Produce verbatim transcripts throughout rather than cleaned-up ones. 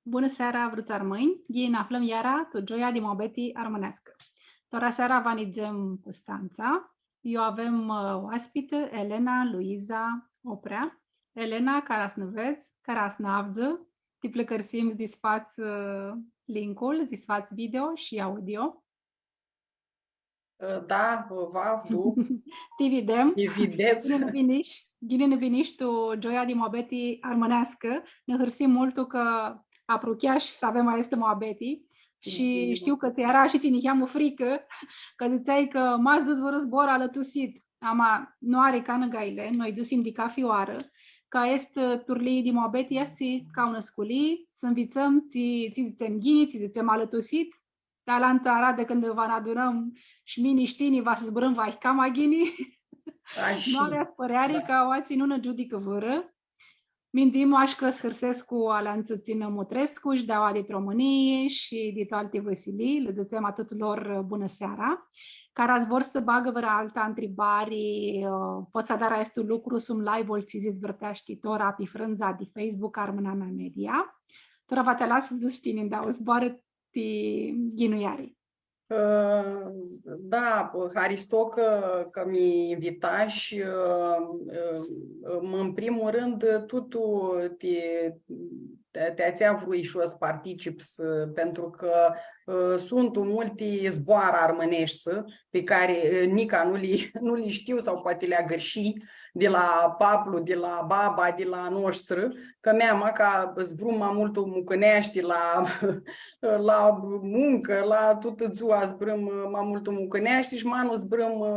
Bunã seara, vruts armãnj! Ghini nã aflãm iara tu gioia di muabeti armãneascã. Tora seara va nidzem Custantsa. Iu avem, ã, oaspitã Elena Luiza Oprea. Elena, cara s-nã vedz, cara s-nã avdzã, ti pãlãcãrsim s-disfats, ã, linkul, s-disfats video shi audio. Da, vã avdu. Ti videm. Ti videts. Ghini nã vinish, ghini nã vinish tu gioia di muabeti armãneascã. Nã hãrsim multu cã aprucheash s-avem aestã muabeti. Shi shtiu cã tsã eara shi tsi niheamã fricã, cã dzãtseai cã ma s-dzãts vãrã zbor alãtusit. Ama nu ari canã gaile, noi dzãsim di cafi oarã, cã aestã turlii di muabeti easti ca unã sculii, s-nvitsãm tsi, tsi dzãtsem ghini, tsi dzãtsem alãtusit, di alantã aradã cãndu va nã adunãm shi mini shi tini va s-zburãm vahi cama ghini. Ashi. Nu avea pãreari cã aoatsi nu nã giudicã vãrã. Minduim mash cã s-hãrsescu alantsã tsi nã mutrescu shi di aoa dit Romãnii shi di tu alti vãsilii, lã dzãtsem a tutulor bunã seara. Cara s-vor s-bagã vãrã altã ntribari, ã, pot s-adarã aestu lucru sum live-ul tsi s-dizvãrteashti tora pi frãndza di Facebook Armãnamea Media. Tora va ti alas s-dzãts tini ndauã zboarã ti ghinuiari. Ã, da, haristo cã, cã mi invitash, ã, ã, ã, în primul rând, tutu ti, ti, ti atsea vrui shi eu s-particip, s-, pentru că, ã, sunt multe zboarã armãneshti, pi cari, ã, nica nu li, nu li shtiu sau poati li agãrshii, di la paplu, di la baba, di la a noshtri, cã mea, maca zburam ma multu mucãneashti la, la muncã, la tutã dzua zburam ma multu mucãneashti shi ma nu zburam, ã,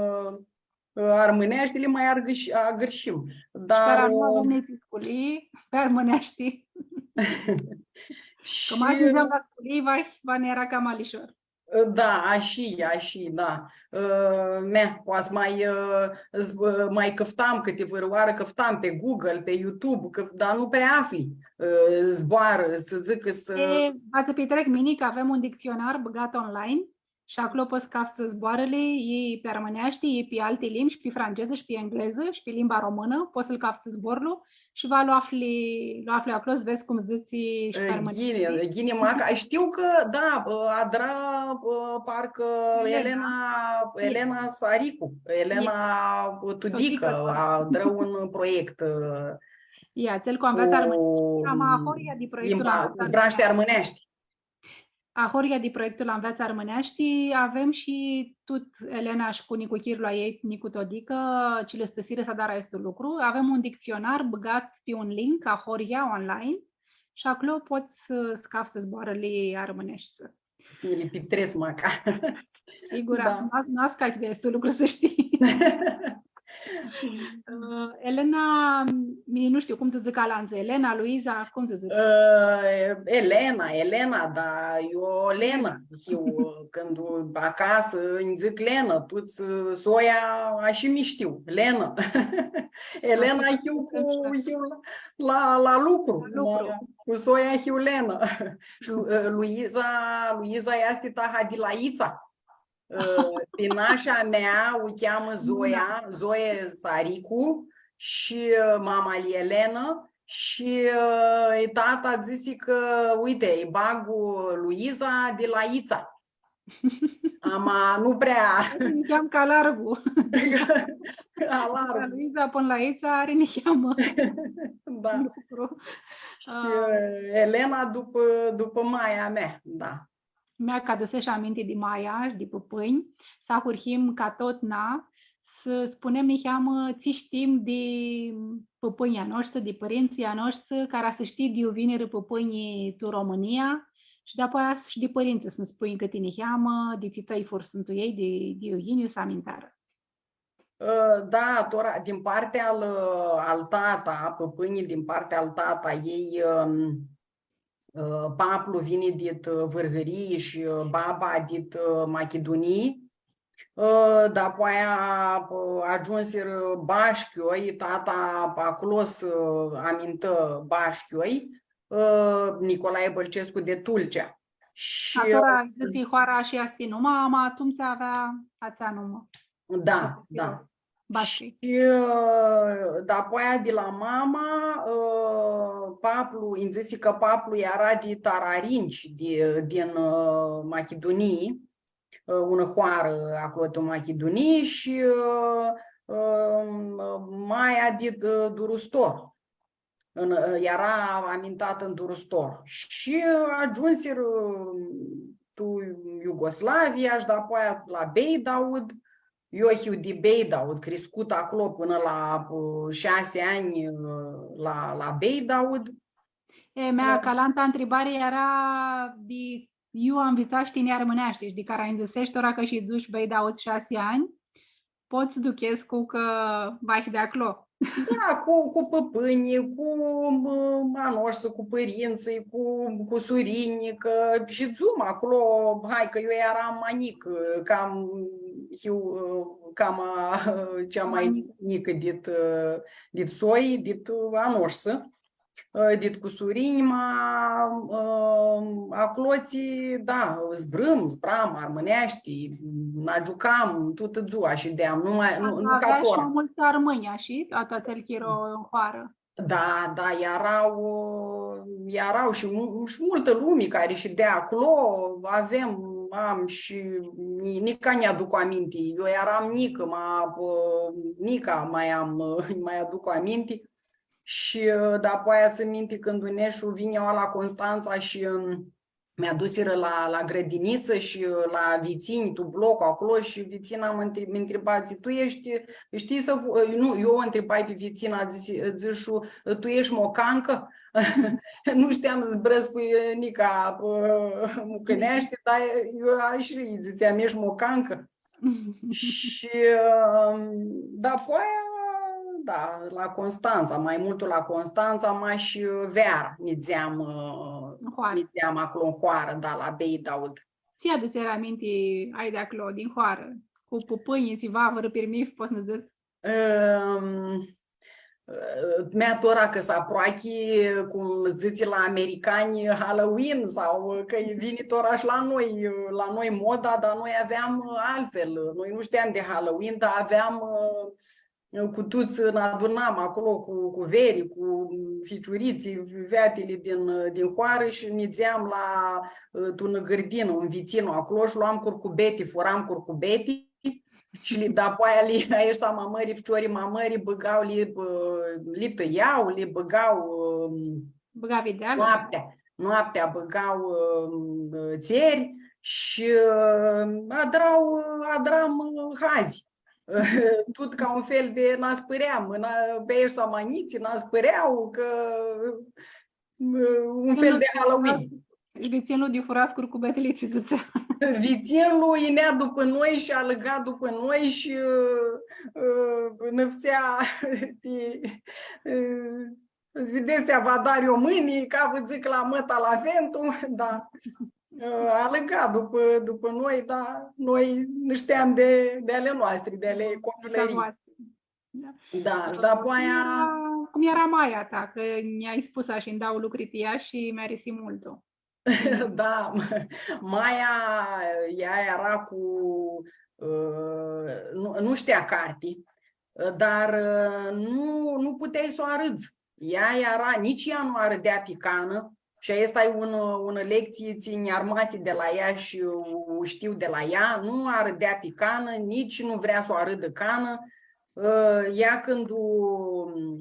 ã, armãneashti, li ma agãrsh-, agãrshim. Dar, cara nu, ã, avem nitsi sculii pi armãneashti. Cã ma s-nidzem la sculii, va, va nã eara cama lishor. Da, ashi, ashi, da. Ã, mea, poati s-ma, ã, s-, ã, ma cãftam cãti vãrãoarã, cãftam pi Google, pi YouTube, cã, dar nu prea afli, ã, zboarã, s-dzãc cã s-. E, va tsã pitrec mini cã avem un dictsionar bãgat online shi aclo pots s-caftsã zboarãli, i pi armãneashti, i pi alti limbi, shi pi frantsezã, shi pi englezã, shi pi limba românã, pots s-lu caftsã zborlu, shi va lu afli, lu afli aclo, s-vedz cum dzãtsi shi pi armãneashti. Ghini, ghini, maca, shtiu cã, da, adra, parcã Elena, Elena, Elena Saricu, Elena Tudicã, Tudicã, da. Adra un proiect, ã, ia, atsel cu Anveatsã Armãneashti, cu, ama ahoryea di proiectul limba, cu zbrashti armãneashti. Ahoryea di proiectul Anveatsã Armãneashti, avem shi tut Elena shi cu nicuchirlu a ljei, Nicu Tudicã, tsi lã stãsirã s-adarã aestu lucru. Avem un dictsionar bãgat pi un link, ahoryea, online, shi aclo pots s-, s-caftsã zboarãli armãneshti. Li pitrets maca. Sigura, da. Nu, nu ascalchi di aestu lucru, s-shtii. Ã, Elena, mi-, nu shtiu cum s-dzãc alantsã, Elena, Luiza, cum s-dzãc? Ã, Elena, Elena, da, eu Lena hiu, cãndu acasã nji dzãc Lena, tuts, ã, soia, ashi mi shtiu, Lena. Elena hiu cu, hiu la, la, la lucru, la lucru. Cu soia hiu Lena. Shi Lu-, ã, Luiza, Luiza easti taha di la Itsa. Ã, pi nasha mea u cheamã Zoia, Zoe Saricu, shi, ã, mama-lj Elena, shi, ã, e tata dzãsi cã, uite, lji bag Luiza di la Itsa. Ama nu prea. Ari niheamã ca largu. Ca largu. Di la Luiza pãnã la Itsa ari niheamã. Da. Lucru. Shi, ã, Elena dupã, dupã maia mea, da. Mea, cã adusesh aminti di maia shi di pãpãnj, s-ahurhim ca totna s-spunem niheamã tsi shtim di pãpãnjlji a noshtri, di pãrintsãlj a noshtri, cara s-shtii di iu vinirã pãpãnjlji tu Romãnia shi dapoaia shi di pãrintsã s-nã spunj cãti niheamã, di tsi tãifuri suntu elj, di, di iu yinirã, s-amintarã. Ã, da, tora, din partea al, al tata, pãpãnjlji din partea al tata, elj, ãm, ã, paplu vini dit, ã, Vãrgãrii shi, ã, baba dit, ã, Machidunii. Ã, dapoaia, ã, agiumsirã Bashchioi, tata aclo s-, ã, amintã Bashchioi, ã, Nicolae Bălcescu de Tulcea. Shi, ã, atora dzãtsi hoara shi easti numa, ama atumtsea avea atsea numã. Da, da. Bascã. Shi, ã, dapoaia di la mama, ã, paplu, nji dzãsi cã paplu eara di Tararinci, di, din, ã, Machidunii, ã, unã hoarã aclo tu Machidunii shi, ã, ã, maia di, ã, Durustor. Ãn, eara amintatã tu Durustor. Shi agiumsirã tu Iugoslavia shi dapoaia la Beidaud. Eu hiu di Beidaud, criscutã aclo pãnã la, ã, shasi anj, ã, la, la Beidaud. E, mea, ã, calanta ntribari eara di iu anvitsashti tini armãneashti, shi di cari nji dzãseshi tora cã shidzui Beidaud shasi anj, pot s-duchescu cã vahi di aclo. Da, cu, cu pãpãnjlji, cu, ã, a noshtri, cu pãrintsãlj, cu, cusurinjlji, cã shidzum aclo, hai, cã eu earam ma njicã, cam, hiu, ã, cama, cea mai njicã dit, ã, dit soi, dit, ã, a noshtri. Ã, dit cusurinj, ma, ã, aclotsi, da, zburãm, zburam armãneashti, nã agiucam tutã dzua shi di-am, nu ma, nu, nu ca tora. Avea shi multsã armãnj, ashi, tu atsel chiro tu hoarã. Da, da, eara, ã, eara shi mu-, shi multã lumi cari shidea aclo, avem, am shi, ni-, nica nj-aduc aminti, eu earam njicã, ma, ã, nica ma am, ã, ma nj-aduc aminti. Shi, ã, dapoaia tsãn minti cãndu neshu, vinj aua la Constantsa shi, ãm, mi adusirã la, la grãdinitsã shi, ã, la vitsinj, tu bloc, aclo, shi vitsina mi ntri-, mi ntriba, dzãtsi, „Tu eshti, shtii s-fu-”, ã, nu, eu u ntribai pi vitsina, dzãsi, dzãshu, „Tu eshti mocancã?” Nu shteam s-zburãscu, ã, nica, ã, mucãneashti, dar eu ashi lji dzãtseam, „Eshti mocancã?” Shi, ãm, dapoaia, da, la Constantsa, ma multu la Constantsa, ma shi veara, nidzeam, ã, nidzeam aclo tu hoarã, da, la Beidaud. Tsi adutseri aminti ai di aclo, din hoarã? Cu pãpãnjlji, tsiva, vãrã pirmith, pots s-nã dzãts? Ãm, Mea, tora cã s-aproachi, cum dzãtsi la americani, Halloween, sau cã vini tora shi la noi, la noi moda, dar noi aveam, ã, altfel. Noi nu shteam di Halloween, dar aveam, ã, cu tuts nã adunam aclo cu, cu veri, cu ficiuritslji, featili din, din hoarã shi nidzeam la, ã, tu unã gãrdinã, un vitsinu aclo shi loam curcubeti, furam curcubeti. Shi li, dapoaia li, aeshti ma mãri, ficiorlji ma mãri, bãgau, li, ã, li tãiau, li bãgau, ã, bãga videalã. Noaptea, noaptea bãgau, ã, ã, tseri shi, ã, adrau, adram, ã, hazi. Tut ca un fel di nã spãream, nã, pi aeshti ma njits, nã spãreau, cã un fel di Halloween. Shi vitsinlu di furat curcubetili tsi dzãtsea. Vitsinlu yinea dupã noi shi alãga dupã noi shi, ã, ã, nã fãtsea ti, ã, s-videts, va dar eu mãni, ca vã dzãc la mãta la ventu, da. Ã, alãga dupã, dupã noi, da, noi nu shteam di, di ale noastri, di ale copilãrii. Da, shi dapoaia... Cum eara, cum eara maia ta? Cã nj-ai spus ashi, nj-dau lucri ti ea shi mi-arisi multu. Da, maia, ea eara cu, ã, nu, nu shtea carti, dar, ã, nu, nu puteai s-u arãdz. Ea eara, nitsi ea nu arãdea pi canã, shi aestã e un, unã lectsii tsi nj-armasi di la ea shi u shtiu di la ea, nu arãdea pi canã, nitsi nu vrea s-u arãdã canã. Ã, ea cãndu,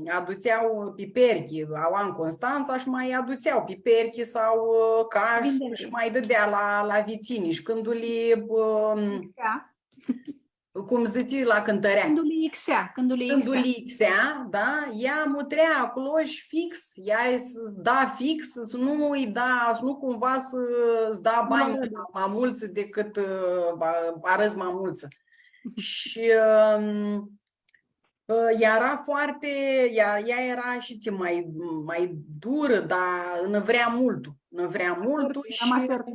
ã, adutsea piperchi, aua tu Constantsa shi ma adutsea piperchi sau, ã, cash shi ma dãdea la, la vitsinj. Shi cãndu li, ã, cum dzãtsi la cãntãrea. Cãndu li ixea, cãndu li ixea. Cãndu li ixea, da, ea mutrea aclo shi fix, ea s-da fix, s-nu lji da, s-nu cumva s-, s-da banj ma, ma multsã dicãt, ã, ba-, arãdz ma multsã. Shi, ãm, ã, eara foarte, ea, ea eara shi tsi ma, ma durã, dar nã vrea multu, nã vrea multu. Eara shi ma sertã.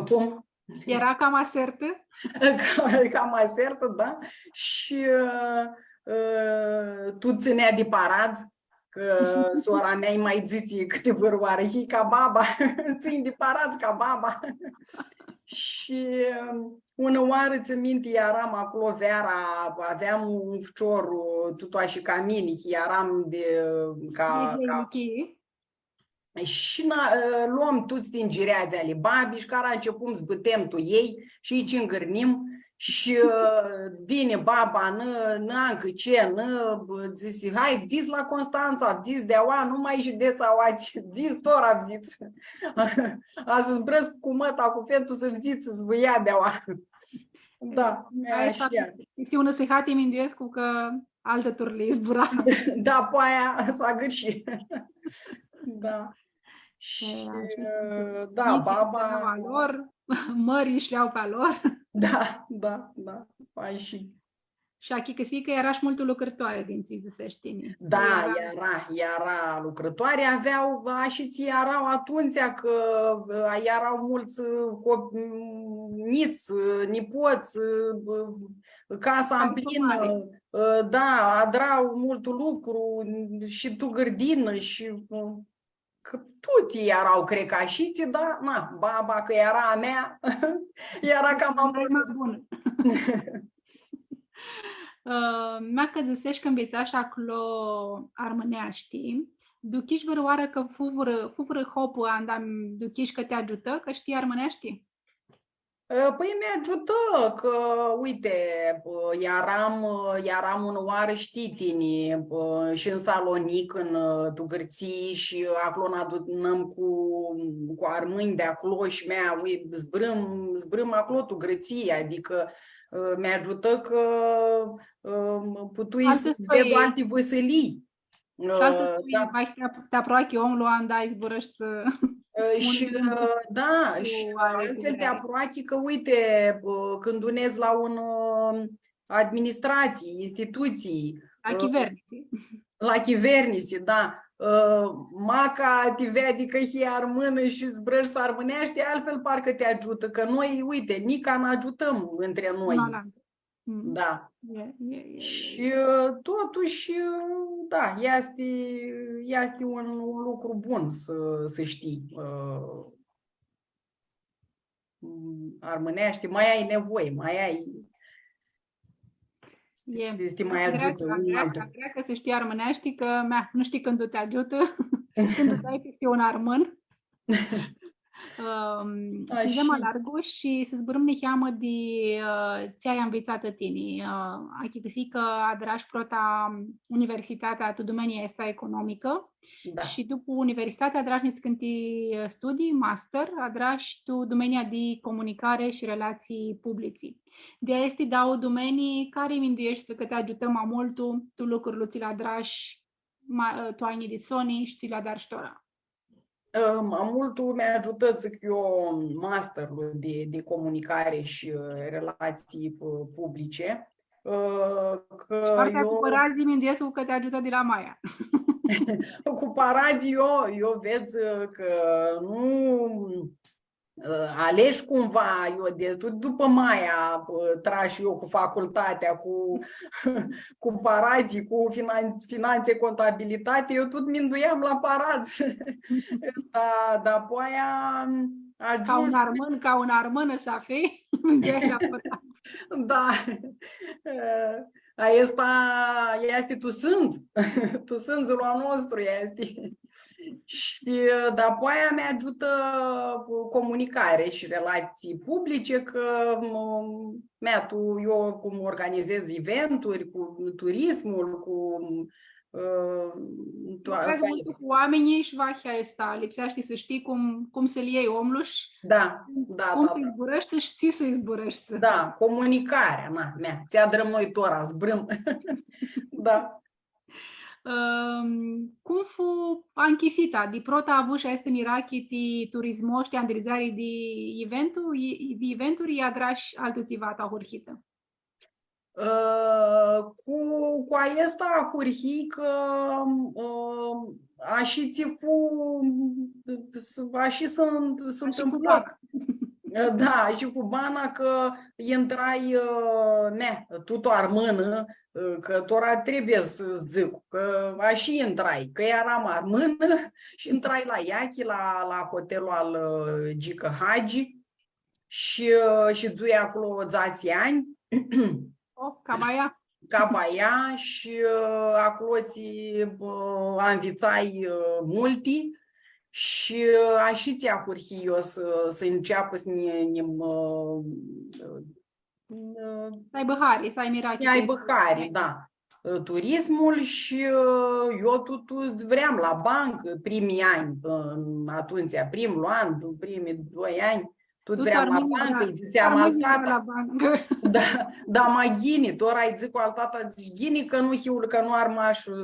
Cum? Eara cama sertã? Ca-, cama sertã, da. Shi, ã, ã, tu tsãnea di paradz, cã sora mea nji ma dzãtsi cãti vãrãoarã, hii ca baba, tsãnj di paradz ca baba. Shi, um, unã oarã, tsãn minti, earam aclo veara, aveam un ficior, uh, tut ashi ca mini, shi earam di, uh, ca, ca... Shi na, uh, luam tuts din gireadzi ali babi shi cara ãncepum s-bãtem tu elj shi lji cingãrnim shi, uh, vini baba, nã, nã ancãce, nã, bã, dzãsi, hai, vdzits la Constantsa, vdzits di aua, nu ma shidets aoatsi, vdzits, tora vdzits. A s-zburãscu cu mãta, cu fetu, s-vdzits, s-vã ia di aua. Da, e, ashi easti. Easti unã sãhati, minduescu cã altã turlii zbura. Da, poaia s-agãrshi. Da. E, shi, ashi suntu. Da, baba. Lor, mãri shi li au pi a lor. Da, da, da, ashi. Shi achicãsii cã earash multu lucrãtoari, din tsi dzãsesh tini. Da, eara, eara lucrãtoari, avea, ashi tsi eara atumtsea, cã, ã, eara multsã, ã, co-, m, njits, ã, nipots, ã, casa mplinã, ã, da, adra multu lucru, shi tu gãrdinã, shi, ã, cã tuti eara, cred cã ashitsi, da, na, baba, cã eara a mea, eara cama multu. Bunã. Ã, mea cã dzãsesh cã nvitsash aclo armãneashti, duchish vãrãoarã cã fu vãrã, fu vãrã hopã anda duchish cã ti agiutã, cã shtii armãneashti? Ã, pãi, mi agiutã, cã, uite, ã, earam, ã, earam unã oarã, shtii tini, ã, shi tu Salonic, tu, ã, tu Gãrtsii, shi aclo nã adunãm cu, cu armãnj di aclo shi mea, ui, zburãm, zburãm aclo, tu Gãrtsii, adicã, ã, mi agiutã cã, ã, putui s-vedu alti vãsilii. Shi altã, ã, soi, da. Mai ti ap-, ti aproachi omlu, anda zburãshti, ã, shi, ã, da, shi altfel ti aproachi cã, uite, ã, cãndu nedz la un, ã, administratsii, institutsii, la, ã, chivernisi. La chivernisi, da. Ã, maca ti veadi cã hii armãnã shi zburãshti armãneashti, altfel parcã ti agiutã, cã noi, uite, nica nã agiutãm între noi. Una la alta. Mm. Da. E, e, e, e. Shi, ã, totushi, ã, da, easti, easti un, un lucru bun s-, s-shtii, ã, armãneashti, ma ai nevoie, ma ai, e, easti, ma agiutã un altu. Vrea, vrea cã s-shtii armãneashti, cã, mea, nu shtii cãndu ti agiutã, cãndu dai pisti un armãn. Ãm, s-nidem ma largu shi s-zburãm niheamã di, ã, tsi ai anvitsatã tini. Ã, achicãsii cã adrash prota universitatea tu domenia aestã economicã. Da. Shi dupu universitati adrash niscãnti, ã, studii, master, adrash tu domenia di comunicare shi relatsii publici. Di aesti dauã domenii, cari mindueshti cã ti agiutã ma multu tu lucrul tsi lu adrash ma, ã, tu anjlji di soni shi tsi lu adari tora? Ã, ma multu mi agiutã, dzãc eu, masterlu di, di comunicare shi, ã, relatsii pu-, publice, ã, cã... Shi partea cu paradzlji, minduescu cã ti agiutã di la maia. Cu paradzlji, eu, eu vedz, ã, cã nu, ã, alegi cumva, eu di, tu, dupã maia, ã, trash eu cu facultatea, cu, cu paradzlji, cu finan-, finantse, contabilitate, eu tut minduiam la paradz. Da, da, apoaia agiungi... Ca un armãn, ca un armãn s-fii, minduiai la paradz. Da. Aestã easti tu sãndzi, tu sãndzili a nostru easti. Shi, ã, dapoaia mi agiutã cu comunicare shi relatsii publice, cã, m-, mea, tu, eu cum organizez eventuri, cu turismul, cu, ã, tu... Lucredz multu cu oaminjlji shi vahi aestã, lipseashti s-shtii cum, cum s-lu ljei omlu shi... Da, da, cum s-lji zburãshti shi tsi s-lji zburãshti. Da, comunicarea, na, mea, tsi adrãm noi tora, zburãm. Da. Ãm, cum fu anchisita? Di prota avush aestã mirachi ti turismu, ti andridzari di eventu, i, di eventuri, i adrash altu tsiva tu ahurhitã? Ã, cu, cu aestã ahurhii cã, ã, ashitsi fu, s-, ashi s-, s-ntãmplã. Da, ashi fu bana cã intrai, ã, mea, tut armãnã, ã, cã tora trebuie s-dzãc, cã ashi intrai, cã earam armãnã shi intrai la Iachi, la, la hotelul al, ã, Gicã Hagi. shi, ã, shidzui aclo dzatsi anj. Oh, ca baia. Ca baia shi, ã, aclo tsi, ã, anvitsai, ã, multi shi, ã, ashitsi ahurhii io s-, s-nceapã s-nji, nji, ã, ã, S-aibã hari, s-ai mirachi. S-aibã hari, da. Turismul shi, ã, io tut, tut vream la bancã, primii anj, ã, atumtsea, primlu an, primii doi anj, tut vream la bancã, lji dzãtseam al tata. Da, da, ma ghini, tora lji dzãc al tata, dzãc, ghini cã nu hiu, cã nu armash, ã,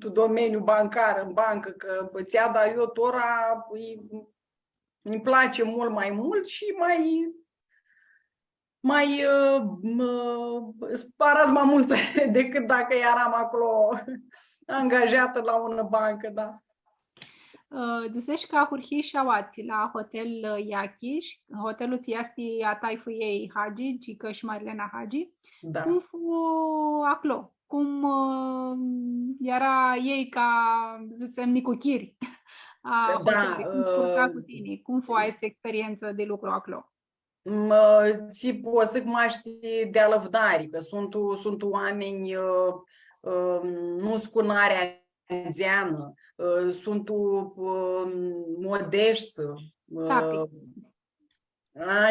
tu domeniu bancar, tu bancã, cã pãtsea, dar io tora, pãi, nji place mult mai mult shi mai, mai, ã, mã, s-paradz ma multsã decât dacã earam aclo angajatã la unã bancã, da. Ã, dzãseshi cã ahurhishi aoatsi la hotel, ã, Iachi, shi hotelul tsi easti a taifãljei Hagi, Gicã shi Marilena Hagi. Da. Cum fu aclo? Cum, ã, eara elj ca, dzãtsem, nicuchiri a hotelului? Cum s-ncurca cu tini? Cum fu aestã experientsã di lucru aclo? Mã, tsi pot s-dzãc, mash ti, di alãvdari, cã suntu, suntu oaminj, ã, ã, nu s-cu narea ndzeanã, ã, suntu, ã, modeshti, ã,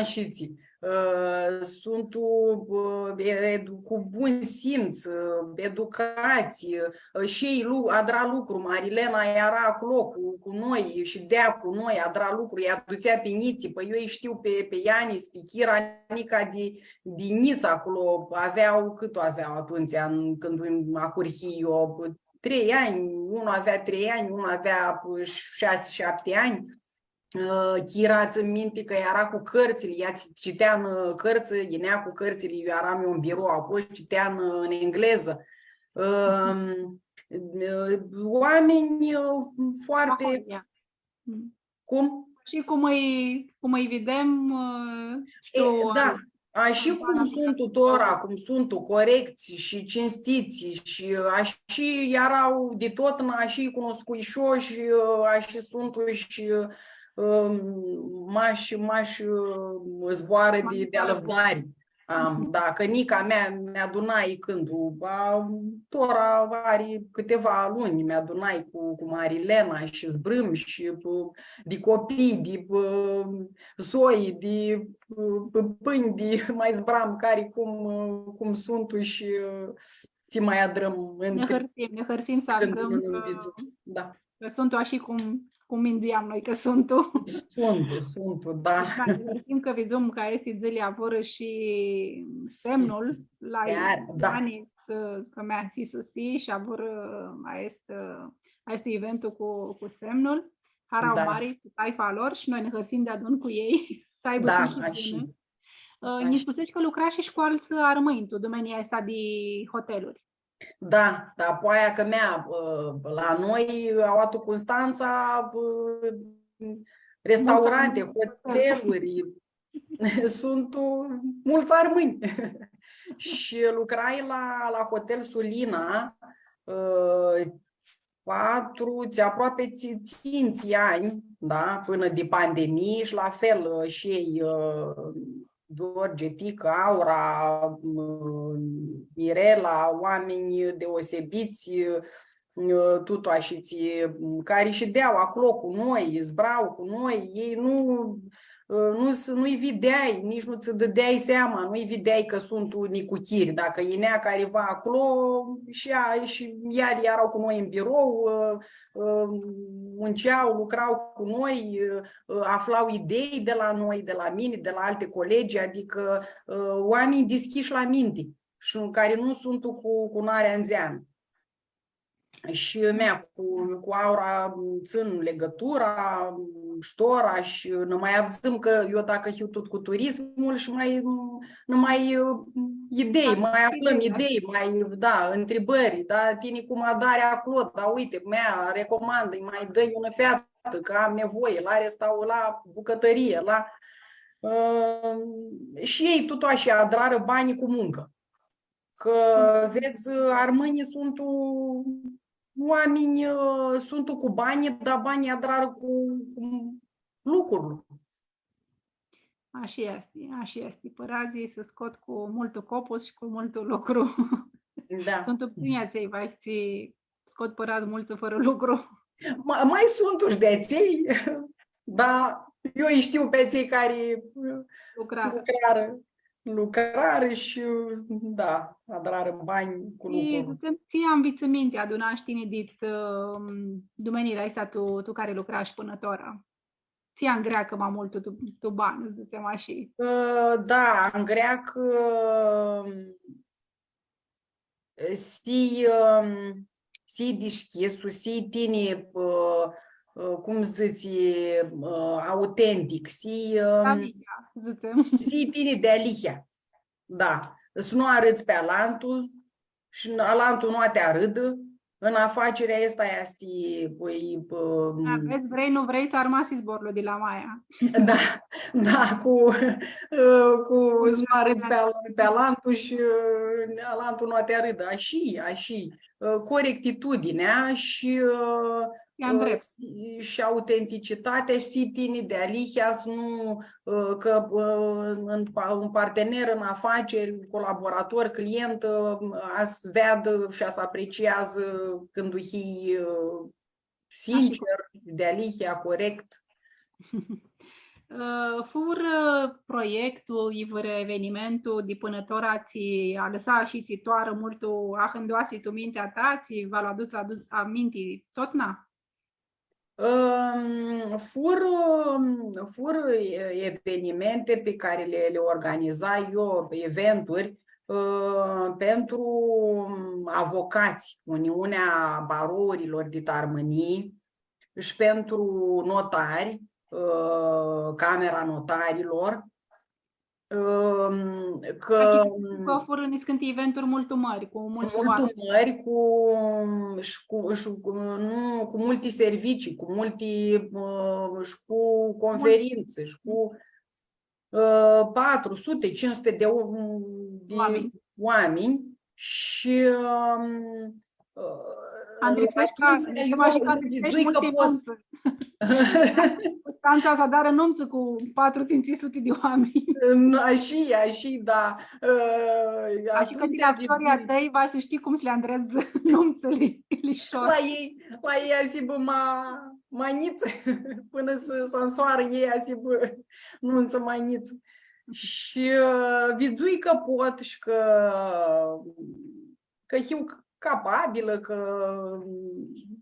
ashitsi, ã, suntu, ã, e-, edu-, cu bun simț, ã, educați, ã, shi elj lu-, adra lucru. Marilena eara aclo cu, cu noi, shidea cu noi, adra lucru, lj-adutsea pi njitslji. Pãi, eu lji shtiu pi, pi Ianis, pi Chira, nica di, di njits aclo, avea, cãt avea atumtsea, cãndu ahurhii eu, trei anj, unlu avea trei anj, unlu avea, ã, shasi, shapti anj. Ã, Chira, tsãn minti cã eara cu cãrtsãli, ea tsi-, citea tu, ã, cãrtsã, yinea cu cãrtsãli, eu earam eu tu birou aclo shi citea tu, ã, tu englezã. Ã, ã, oaminj, ã, foarte... Ahoria. Mm. Cum? Shi cum lji, cum lji videm, ã, shtiu, e, da. Ashi cum suntu tora, cum suntu, corects shi cinstits shi, ã, ashi eara di totna, ashi lji cunuscui shi eu shi, ã, ashi suntu shi, ã, mash, mash, ã, zboarã di, di alãvdari. Am, da, cã nica mea mi-adunai cãndu, ba, tora ari cãtiva luni, mi-adunai cu, cu Marilena shi zburãm shi, ã, di copii, di, ã, soi, di, ã, pãpãnj, di, ma zburãm cari cum, ã, cum suntu shi, ã, tsi ma adrãm. Nã hãrsim, nã hãrsim s-avdzãm cã, da, cã suntu ashi cum, cum minduiam noi cã suntu. Suntu, suntu, da. Da, nã hãrsim cã vidzum cã aesti dzãli avurã shi semnul la Ianis, cã mea s-isusi shi avurã aestu, aestu eventu cu, cu semnul. Harauã mari cu taifa lor shi noi nã hãrsim deadun cu elj, s-aibã shi bunã. Ã, nji spuseshi cã lucrashi shi cu altsã armãnj tu domenia aestã di hoteluri. Da, da, poia cã mea, ã, la noi, aoa tu Constantsa, ã, restaurante, hoteluri, suntu, ã, multsã armãnj. Shi lucrai la, la Hotel Sulina, ã, patru, tsi aproapi tsi-, tsintsi anj, da, pãnã di pandemii shi la fel, ã, shi elj, ã, George, Ticã, Aura, ã, Mirela, oaminj deosebits, ã, tut ashitsi, cari shidea aclo cu noi, zbura cu noi, elj nu, ã, nu s-, nu-lj videai, nitsi nu tsã dãdeai seama, nu-lj videai cã suntu nicuchiri. Dacã yinea cariva aclo, shi ea, shi elj eara cu noi tu birou, ã, ã, muncea, lucra cu noi, ã, afla idei di la noi, di la mini, di la alti colegi, adicã, ã, oaminj dishcljish la minti shi cari nu suntu cu, cu narea ndzeanã. Shi mea, cu, cu Aura tsãn legãtura, sh-tora, shi nã ma avdzãm cã eu, dacã hiu tut cu turismul shi ma, nã ma, ã, idei, ma aflãm idei, ma, da, ntribãri, da, tini cum adari aclo, da, uite, mea, recomandã, ma dã unã featã, cã am nevoie, la restau-, la bucãtãrie, la, ã, shi elj tut ashi adrarã bani cu muncã. Cã, vedz, armãnjlji suntu oaminj, ã, suntu cu bani, dar bani adrarã cu, cu lucrul. Ashi easti, ashi easti. Pãradzlji s-scot cu multu copus shi cu multu lucru. Da. Suntu putsãnj atselj, vahi, tsi scot pãradz multsã fãrã lucru. Ma, ma suntu shi di atselj, da, eu lji shtiu pi atselj cari lucrarã. Lucrarã, lucrarã shi, da, adrarã banj cu lucru. Shi, dzãtsem, tsi anvitsãminti adunash tini dit, ãm, dumenili aesti tu, tu cari lucrash pãnã tora? Tsi angreacã ma multu tu, tu banã, dzãtsem ashi? Ã, da, angreacã, ãm, s-hii, ãm, s-hii dishchisã, s-hii tini, ã, ã, cum dzãts, ã, autentic, s-hii, ãm, dealihea, dzãtsem, s-hii tini dealihea. Da. S-nu arãdz pi alantu shi alantu nu va ti arãdã. Ãn afacerea aestã easti, pãi, pã, da, vedz, vrei, nu vrei, tsã armasi zborlu di la maia. Da, da, cu, ã, cu s-nu arãdz pi al-, pi alantu shi, ã, alantu nu va ti arãdã. Ashi, ashi. Ã, corectitudinea shi, ã, shi autenticitatea shi s-hii tini dealihea, s-nu, ã, cã, ã, un pa-, un partener în afaceri, colaborator, client, ã, va s-veadã shi va s-apreciazã cãndu hii, ã, sincer, dealihea, corect. Ã, furã proiectul, i vãrã evenimentul di pãnã tora tsi alãsa shi tsi tu armãnj multu ahãndoasi tu mintea ta, tsi va lu aduts, aduts aminti totna? Ãm, furã, furã e-, evenimente pe care le, le organizai eu, eventuri, ã, pentru avocați, Uniunea Barourilor dit Armãnii, shi pentru notari, ã, Camera Notarilor, ãm, cã, adică, cã furã niscãnti eventuri multu mãri, cu multsã oaminj. Multu mãri, cu, shi cu, shi cu, nu, cu multi servicii, cu multi, ã, shi cu conferințe, shi cu, ã, patru sute, cinci sute de o-, de oaminj. Oaminj. Shi, ãm, ã, Andrei, atumtsea, eu vidzui cã pots. Constantsa s-adarã numtsã cu patru, tsintsi suti di oaminj. Ashi, ashi, da. Ã, atumtsea, vidzui. Ashi cã tini, a tãljei, va s-shtii cum s-li andredz numtsãli, lishor. La elj, la elj va s-hibã ma, ma njits, pãnã s-, s-ansoarã elj, va s-hibã numtsã ma njits. Shi, ã, vidzui cã pot shi cã, cã hiu capabilã, cã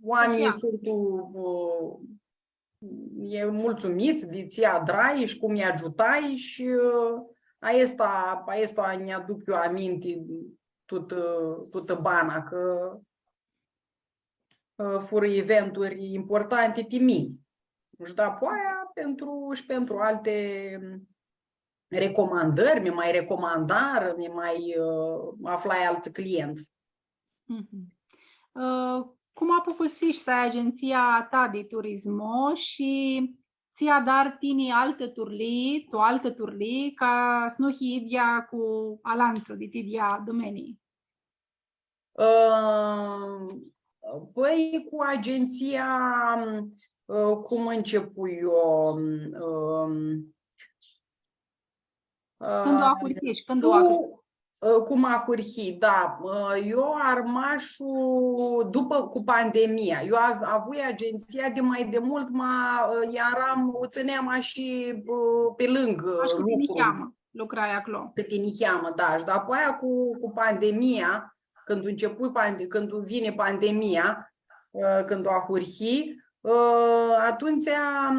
oaminjlji suntu, ã, e, multsumits di tsi adrai shi cum lji agiutai shi, ã, aestã, aestã nj-aduc eu aminti tutã, tutã bana, cã, ã, furã eventuri importanti ti mini. Shi dapoaia pentru, shi pentru alte recomandări, mi ma recomandarã, mi ma, ã, aflai altsã clientsã. Mhm. Ã, cum apufusish s-ai agentsia a ta di turismo shi tsi adari tini altã turlii, tu altã turlii, ca s-nu hii idyea cu alantsã di ti idyea dumenii? Ã, pãi, cu agentsia, ã, cum ãncepui eu, ã, Cãndu ahurhish, cãndu ahurhish? Ã, cum ahurhii, da. Ã, eu armashu dupã, cu pandemia. Eu av-, avui agentsia di ma di multu, ma, ã, earam, u tsãneam ashi, ã, pi lãngã lucru. Cãti niheamã lucrai aclo. Cãti niheamã, da. Shi dapoaia cu, cu pandemia, cãndu ãncepu pande-, cãndu vini pandemia, ã, cãndu ahurhii, ã, atumtsea,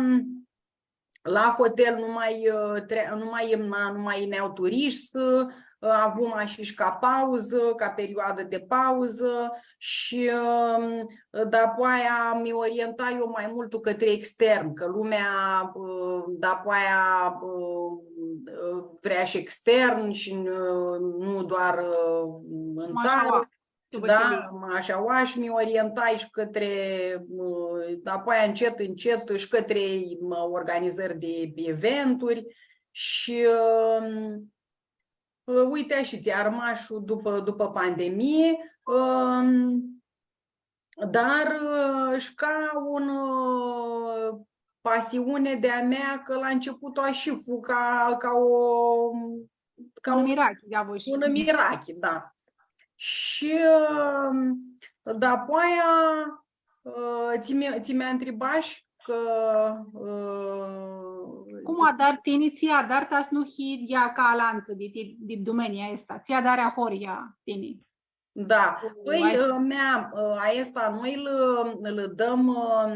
la hotel nu ma, ã, tre-, nu ma imna, nu ma yinea turishtsã, ã, avum ashi shi ca pauzã, ca perioadã di pauzã shi, ã, dapoaia mi orientai eu ma multu cãtrã extern, cã lumea, ã, dapoaia, ã, ã, vrea shi extern shi n-, nu doar, ã, tu țarã. Dupã da, atsea, ma ashi, aua, shi mi orientai shi cãtrã, ã, dapoaia, încet, încet, shi cãtrã, ã, organizări di eventuri shi, ã, ã, uite, shi tsi armashu dupã, dupã pandemie, ã, dar, ã, shi ca un, ã, pasiune di-a mea, cã la început ashi fu ca, ca o, ca Un un, mirachi, ia voi shi. Un mirachi, da. Shi, ã, dapoaia, ã, tsi mi, tsi mi ntribash cã, ã, Cum adari tini, tsi adari ta s-nu hii ea ca alantsã di, di, di domenia aestã? Tsi adari ahoryea tini? Da. Cu Pãi, aestã? Ã, mea, ã, aestã noi lã, lã dãm, ã,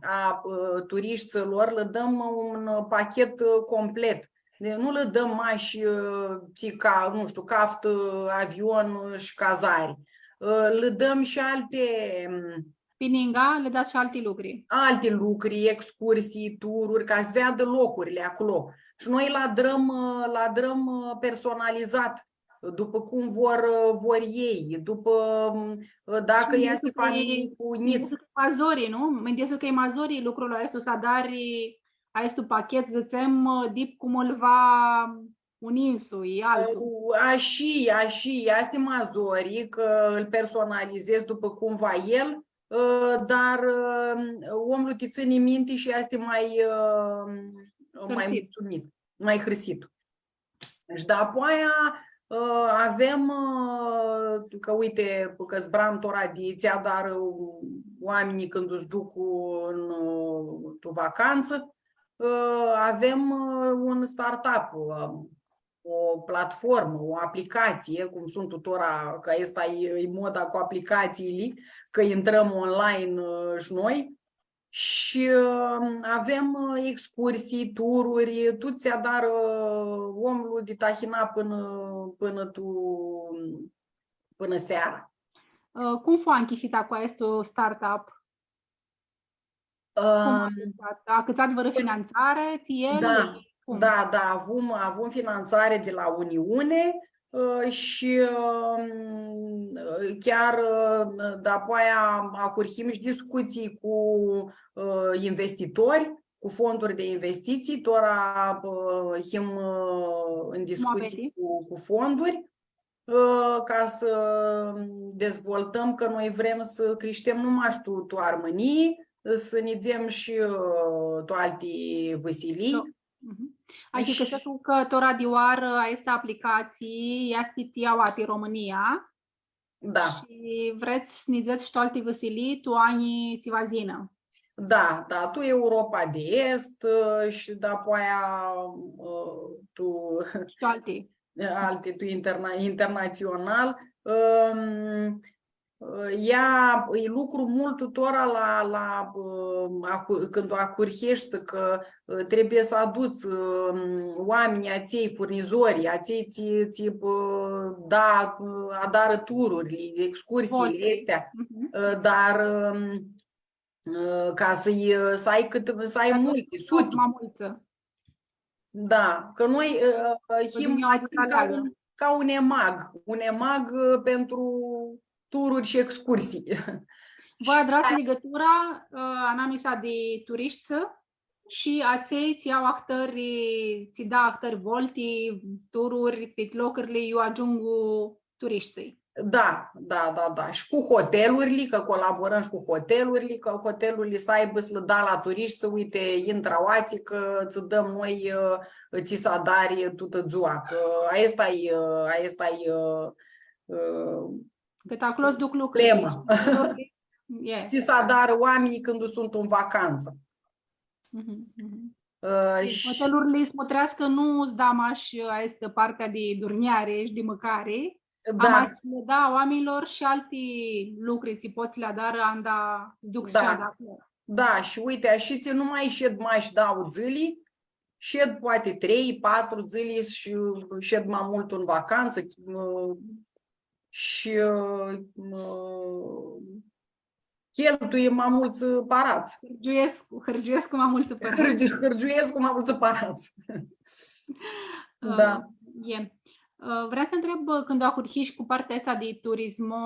a, ã, turishtsilor, lã dãm un pachet, ã, complet. Di-, nu lã dãm mash, ã, tsi ca, nu shtiu, caftã, ã, avion, ã, shi cazari. Ã, lã dãm shi alti, ãm, Pi ninga, lã dats shi alti lucri. Alti lucri, excursii, tururi, ca s-veadã locurli aclo. Shi noi lã adrãm, ã, lã adrãm, ã, personalizat, dupã cum vor, ã, vor elj, dupã, ãm, dacã Shi easti minduescu cã e, familii cu minduescu njits. Cã e ma zori, nu? Minduescu cã e ma zori lucrul aestu, s-adari aestu pachet, dzãtsem, dip cum ãl va un insui, altu. Ã, ashi, ashi, easti ma zori, cã ãl personalizezi dupã cum va el, ã, dar, ã, omlu ti tsãni minti shi easti ma, ã, ma Hãrsit. Multsumit, ma hãrsit. Shi dapoaia, ã, avem, ã, cã, uite, cã zburam tora di tsi adarã oaminjlji cãndu s-duc tu, ã, tu vacantsã, ã, avem, ã, un startup, ã, o platformã, o aplicatsii, cum suntu tora, cã aestã e, e moda cu aplicatsiili, cã intrãm online, ã, shi noi. Shi, ã, avem, ã, excursii, tururi, tut tsi adarã, ã, omlu di tahina pãnã, pãnã tu, pãnã seara. Ã, cum fu anchisita cu aestu startup? Cum Ã, aestu? Acãtsat vãrã finantsari, ti el? Da, cum? Da, da, avum, avum finantsari di la Uniune, ã, shi, ã, chiar, ã, dapoaia ahurhim shi discutsii cu, ã, investitori, cu fonduri di investitsii, tora, ã, him, ã, în discutsii Muabeti. cu, cu fonduri, ã, ca s-dezvoltãm, cã noi vrem s-crishtem nu mash tu, tu Armãnii, s-nidzem shi, ã, tu alti vãsilii. Da. Mhm. Adicã shi s-spun cã tora di oarã aestã aplicatsii easti ti aoa ti Romãnia. Da. Shi vrets s-nidzets shi tu alti vãsilii, tu anjlji tsi va s-yinã. Da, da, tu Europa di Est, ã, shi dapoaia, ã, tu Shi tu alti. Alti, tu interna-, internatsional. Ãm, ã, ea, e lucru multu tora la, la, ã, acu-, cãndu ahurheshti cã, ã, trebuie s-aduts, ãm, oaminjlji atselj, furnizori, atselj tsi, tsi, ã, da, ã, adarã tururli, excursiili Poate. Astea. Mhm. Ã, dar, ãm, ã, ca s-ai, ã, s-ai cãt, s-ai Ca multi, s-ai suti. Ma multi. Da, cã noi, ã, ã, Cã him, din noi suntem ca un, ca un EMAG, un EMAG, ã, pentru tururi shi excursii. Voi adrats ligãtura, ã, anamisa di turishti shi atselj tsi au ahtãri, tsi da ahtãri volti, tururi, pi locurli iu agiungu turishtsãlj. Da, da, da, da. Shi cu hotelurli, cã colaborãm shi cu hotelurli, cã hotelurli s-aibã s-lã da la turishti, s-, uite, intrã aoatsi, cã tsã dãm noi, ã, tsi s-adari tutã dzua, cã aestã e, ã, aestã e, ã, ã, Cã aclo s-duc lucrurli. Problema. E. Tsi s-adarã oaminjlji cãndu suntu tu vacantsã. Mhm, mhm. Ã, Shi shi hotelurli s-mutreascã nu s-da mash aestã partea di durnjari shi di mãcari, Da. Ama s-lã da oaminjlor shi alti lucri tsi pot s-li adarã, anda s-duc Da. Shi anda aclo. Da, shi uite, ashitsi nu ma shed mash dauã dzãli, shed poati trei, patru dzãli shi shed ma multu tu vacantsã, ch-, ã, shi, ã, ã, cheltui ma multsã parats. Hãrgiuescu, hãrgiuescu ma multsã parats. Hãrgiu-, hãrgiuescu ma multsã parats. Da. Ã, e. Ã, vream s-ti ntreb, ã, cãndu ahurhish cu partea aestã di turismo,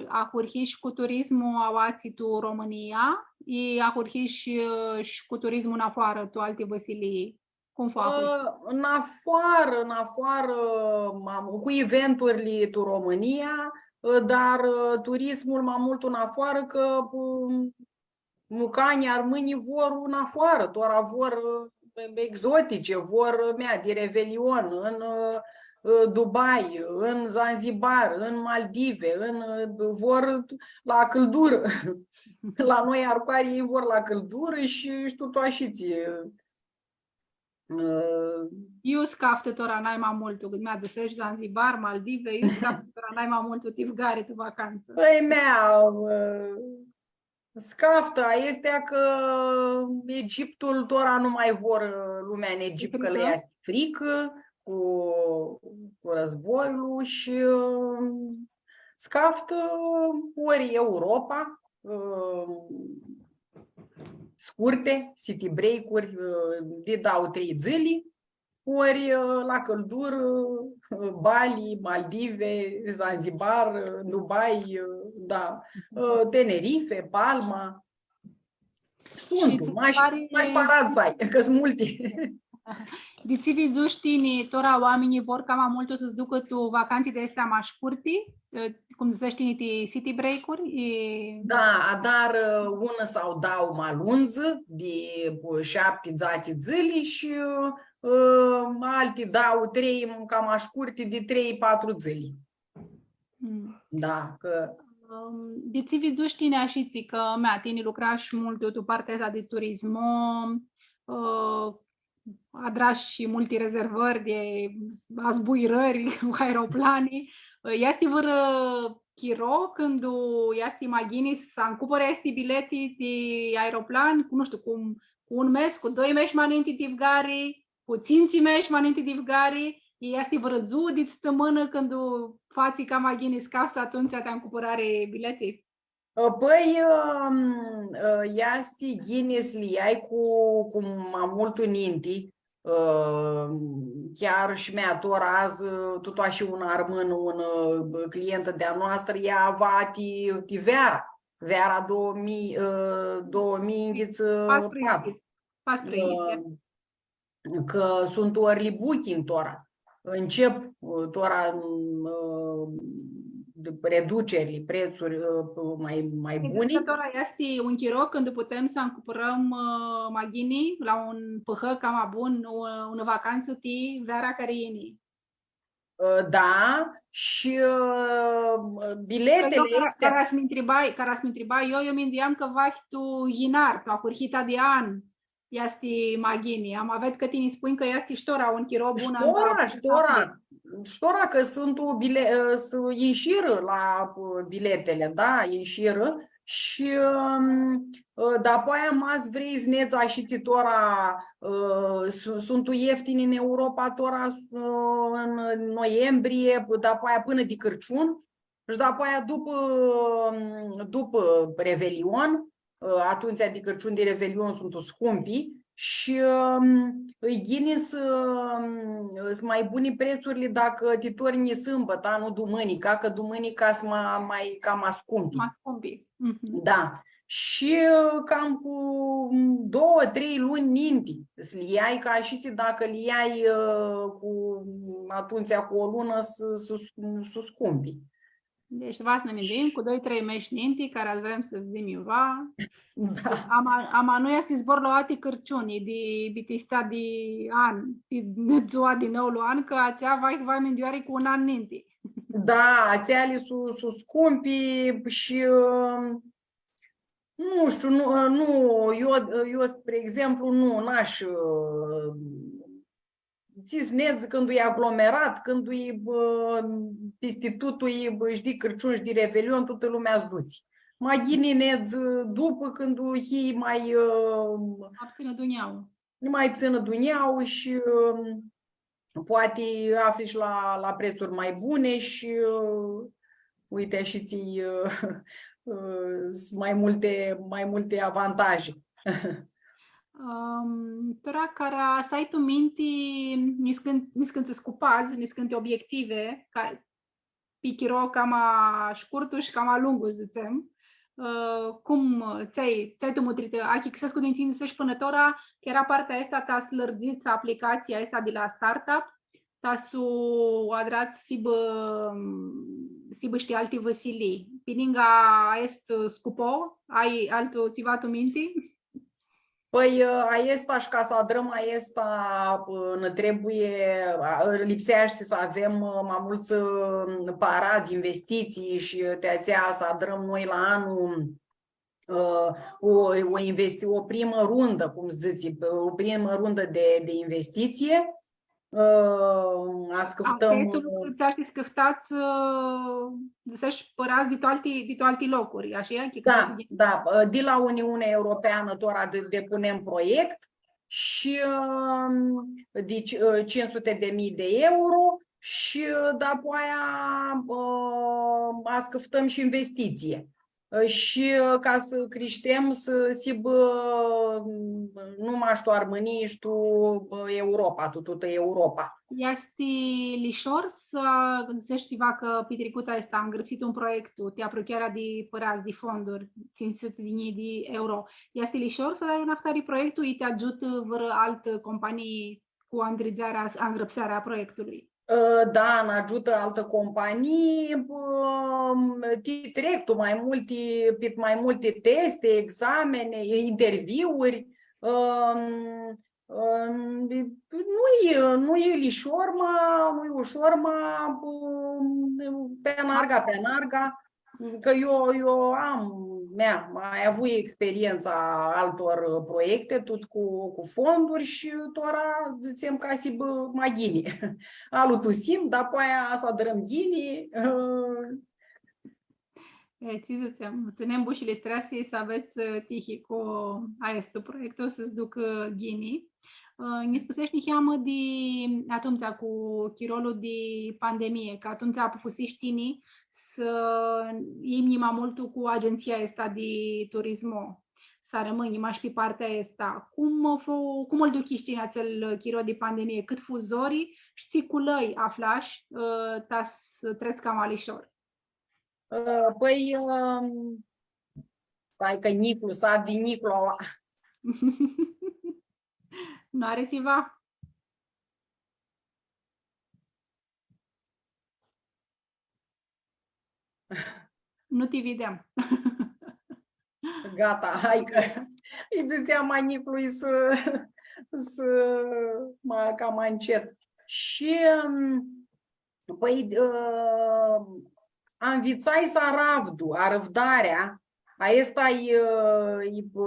ahurhish cu turismo aoatsi tu Romãnia, i ahurhish, ã, shi cu turismo nafoarã, tu alti vãsilii? Cum fu ahurhit? Ã, nafoarã, nafoarã, ma, cu eventurli tu Romãnia, ã, dar, ã, turismul ma multu nafoarã, cã, ã, mucanj armãnjlji vor nafoarã, tora vor, ã, exotice, vor, ã, mea, di Revelion, în, ã, ã, Dubai, în Zanzibar, în Maldive, în, ã, vor la cãldurã. La noi, arcoari, elj vor la cãldurã shi, shi tu, tu ashitsi. Ã, iu s-caftã tora nai ma multu, cãndu mi dzãseshi Zanzibar, Maldive, iu s-caftã tora nai ma multu ti vgari, tu vacantsã? Pãi, mea, ã, s-caftã, aestã cã Egiptul tora nu ma vor, ã, lumea în Egipt, cã lã easti fricã cu, cu războiul shi, ã, s-caftã ori Europa, ã, scurte, city break-uri, ã, di dauã, trei dzãli, ori, ã, la cãldurã, ã, Bali, Maldive, Zanzibar, ã, Dubai, ã, da, ã, Tenerife, Palma. Suntu, mash, mash paradz s-ai, cã suntu multi. Di tsi vidzushi tini, tora oaminjlji vor cama multu s-ducã tu vacantsi di aesti ma shcurti, ã, cum dzãtseshi tini, ti city break-uri? E... Da, adarã, ã, unã sau dauã ma lungi, di, ã, shapti, dzatsi dzãli shi, ã, alti dauã, trei, cama shcurti, di trei, patru dzãli. Mm. Da, cã... Ãm, di tsi vidzushi tini ashitsi, cã, mea, tini lucrashi multu tu partea aestã di turismo, ã, adrashi shi multi rezervãri di azbuirãri cu aeroplani. Easti vãrã chiro cãndu easti ma ghini s-ancupãri aesti bileti di aeroplan, cu, nu shtiu, cu, cu un mes, cu doi mesh ma ninti ti vgari, cu tsintsi mesh ma ninti di vgari, i easti vãrã dzuã di stãmãnã cãndu fatsi cama ghini s-caftsã atumtsea ti ancupãrari bileti? Ã, pãi, ãm, ã, easti ghini s-li ljai cu, cu ma multu ninti, ã, chiar shi mea tora adzã, ã, tut ashi un armãn, un, ã, clientã di-a noastrã, ea va ti, ti veara, veara două mii, ã, două mii patru. Patru. Ã, cã suntu early booking tora. Încep, ã, tora, ã, reduceri, prețuri, ã, mai, mai buni. Cã tora easti un chiro cãndu putem s-ancupãrãm, ã, ma ghini, la un pãhã cama bun, ã, unã vacantsã ti veara cari yini. Ã, da, shi, ã, biletili... Cã eu, cara, easti cara s-mi ntribai, cara s-mi ntribai, eu, eu minduiam cã va hii tu yinar, tu ahurhita di an, easti ma ghini. Ama ved cã tini spunj cã easti sh-tora un chiro bun. Sh-tora, sh-tora, sh-tora cã suntu bile-, ã, s-, inshirã la, ã, biletili, da, inshirã. Shi, ãm, ã, dapoaia ma s-vrei s-nedz ashitsi tora, ã, su-, suntu ieftini în Europa tora, ã, în noiembrie, dapoaia pãnã di Cãrciun, shi dapoaia dupã, ãm, dupã Revelion, ã, atumtsea di Cãrciun, di Revelion suntu scumpi shi, ãm, e ghini s-, ãm, s-, ma buni prețurile dacã ti tornji sãmbãta, nu dumãnica, cã dumãnica s-, ma, ma, cama scumpi. Ma scumpi. Mhm. Da. Shi, ã, cam cu, ãm, doauã, trei luni ninti s-li ljai, cã ashitsi dacã li ljai, ã, cu, atumtsea cu o lunã s-, s-, s-, s-, scumpi. Deci, va s-nã minduim cu doi, trei mesh ninti, cara s-vrem s-fudzim iuva. Da. Ama, ama nu easti zbor la aoatsi Cãrciuni, di bitisita di an, di dzua di noulu an, cã atsea va, va minduari cu un an ninti. Da, atseali su-, su-, scumpi shi, ã, nu shtiu, nu, ã, nu, eu, eu, spre exemplu, nu, n-ash, ã, tsi s-nedz cãndu e aglomerat, cãndu e, ã, pisti tut, e, shtii, Cãrciun shi di Revelion, tutã lumea s-dutsi. Ma ghini nedz dupã, cãndu hii ma, ã, ma ptsãnã dunjaua. Ma ptsãnã dunjaua shi, ã, poati afli shi la, la prețuri ma buni shi, ã, uite, shi tsi, ã, ã, s-, ma multi, ma multi avantaje. Ãm, tora cara s-ai tu minti, niscãn-, niscãntsã scupadz, niscãnti obiective, ca, pi chiro cama shcurtu shi cama lungu, dzãtsem. Ã, cum, tsi ai, tsi ai tu mutritã, achicãsescu di tsi dzãseshi pãnã tora, cã eara partea aestã ta s-lãrdzits aplicatsia aestã di la startup, ta s-u adrats s-hibã, s-hibã shi ti alti vãsilii. Pi ningã aestu scupo, ai altu tsiva tu minti? Pãi, aestã, shi ca s-adrãm aestã, nã trebuie, a, lipseashti s-avem, ã, ma multsã, ã, paradz, investitsii shi, ã, ti atsea s-adrãm noi la anlu, ã, o, o investi-, o primã rundã, cum dzãtsi, o primã rundã di, di investitsii, ã, a s-cãftãm, ã, s-cãftats, ã, dzãsesh, pãradz di tu alti, di tu alti locuri, ashi e? Da, da, ã, di la Uniunea Europeanã tora de-, depunem proiect shi, ã, deci, ã, cinci suti di mii di euro shi, ã, dapoaia, ã, a s-cãftãm shi investitsii. Ã, shi, ã, ca s-crishtem, s-, s-hibã, ã, nu mash tu Armãnii, shi tu, ã, Europa, tu tutã Europa. Easti lishor s-dzãtsem tsiva cã pitricuta aestã, angrãpsit un proiectu, ti apruchearea di pãradz, di fonduri, tsintsi suti di njilji di euro. Easti lishor s-adari un ahtari proiectu, i ti agiutã vãrã altã companii cu andridzearea, angrãpsearea a proiectului? Ã, da, nã agiutã altã companii, ã, ti trec tu ma multi, pit ma multi teste, examene, interviuri. Ã, ã, nu e, nu e lishor, ma, nu e ușor, ma, ã, pe anarga, pe anarga. Cã eu, eu am, mea, ma avui experientsa altor proiecte, tut cu, cu fonduri shi tora, dzãtsem, ca s-hibã ma ghini. Alu tusim, dapoaia s-adrãm ghini. E, tsi dzãtsem, tsãnem bushili streasi s-avets, ã, tihi cu aestu proiectu, s-ducã ghini. Ã, nji spusesh niheamã di atumtsea cu chirolu di pandemie, cã atumtsea apufusish tini s-imnji ma multu cu agentsia aestã di turismo, s-armãnj mash pi partea aestã. Cum fu, cum lu duchish tini atsel chiro di pandemie? Cãt fu zori shi tsi culãi aflash, ã, ta s-trets cama lishor? Ã, pãi, ã, stai cã Niclu, s-avdi Niclu aua. Nu ari tsiva? Nu ti videm. Gata, hai cã lji dzãtseam a Niclui s-, s-, ma, cama ncet. Shi, ãm, pãi, ã, anvitsai s-aravdu, arãvdarea, aestã e, ã, e, ã,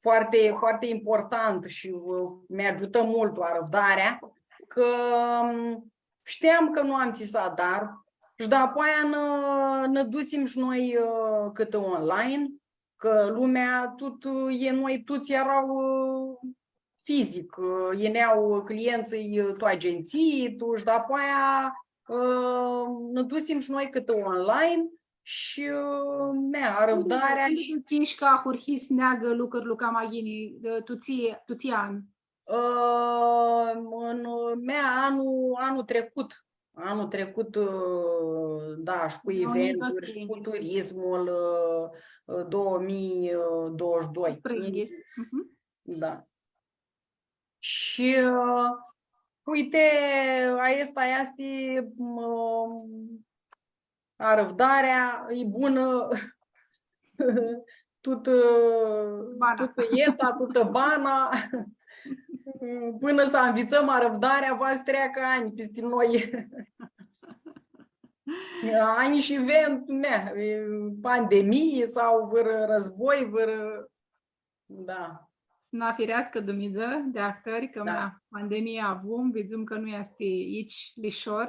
foarte, foarte important shi, ã, mi agiutã multu arãvdarea, cã, ãm, shteam cã nu am tsi s-adar, shi dapoaia nã, nã dusim shi noi, ã, cãtã online, cã lumea, tut, ã, e, noi tuts eara, ã, fizic, ã, yinea clientsãlj, ã, tu agentsii, tu, shi dapoaia, ã, nã dusim shi noi cãtã online shi, ã, mea, arãvdarea. Cum shi, cum shi cã ahurhi s-neagã lucrurli cama ghini, ã, tu tsi, tu tsi an? Ã, în, mea, anlu, anlu tricut. Anlu tricut, ã, da, shi cu eventuri, shi cu turismul, ã, ã, două mii douăzeci și doi. Prindis. Mhm. Da. Shi, ã, uite, aestã easti, ã, arãvdarea e bunã, tutã, bana. Tutã eta, tutã bana. Pãnã s-anvitsãm arãvdarea, va s-treacã anj pisti noi. Anj shi event, mea, pandemii sau vãrã război, vãrã, da. S-nã fireascã Dumnidzã di ahtãri, cã, da, mea, pandemia avum, vidzum cã nu easti itsi lishor.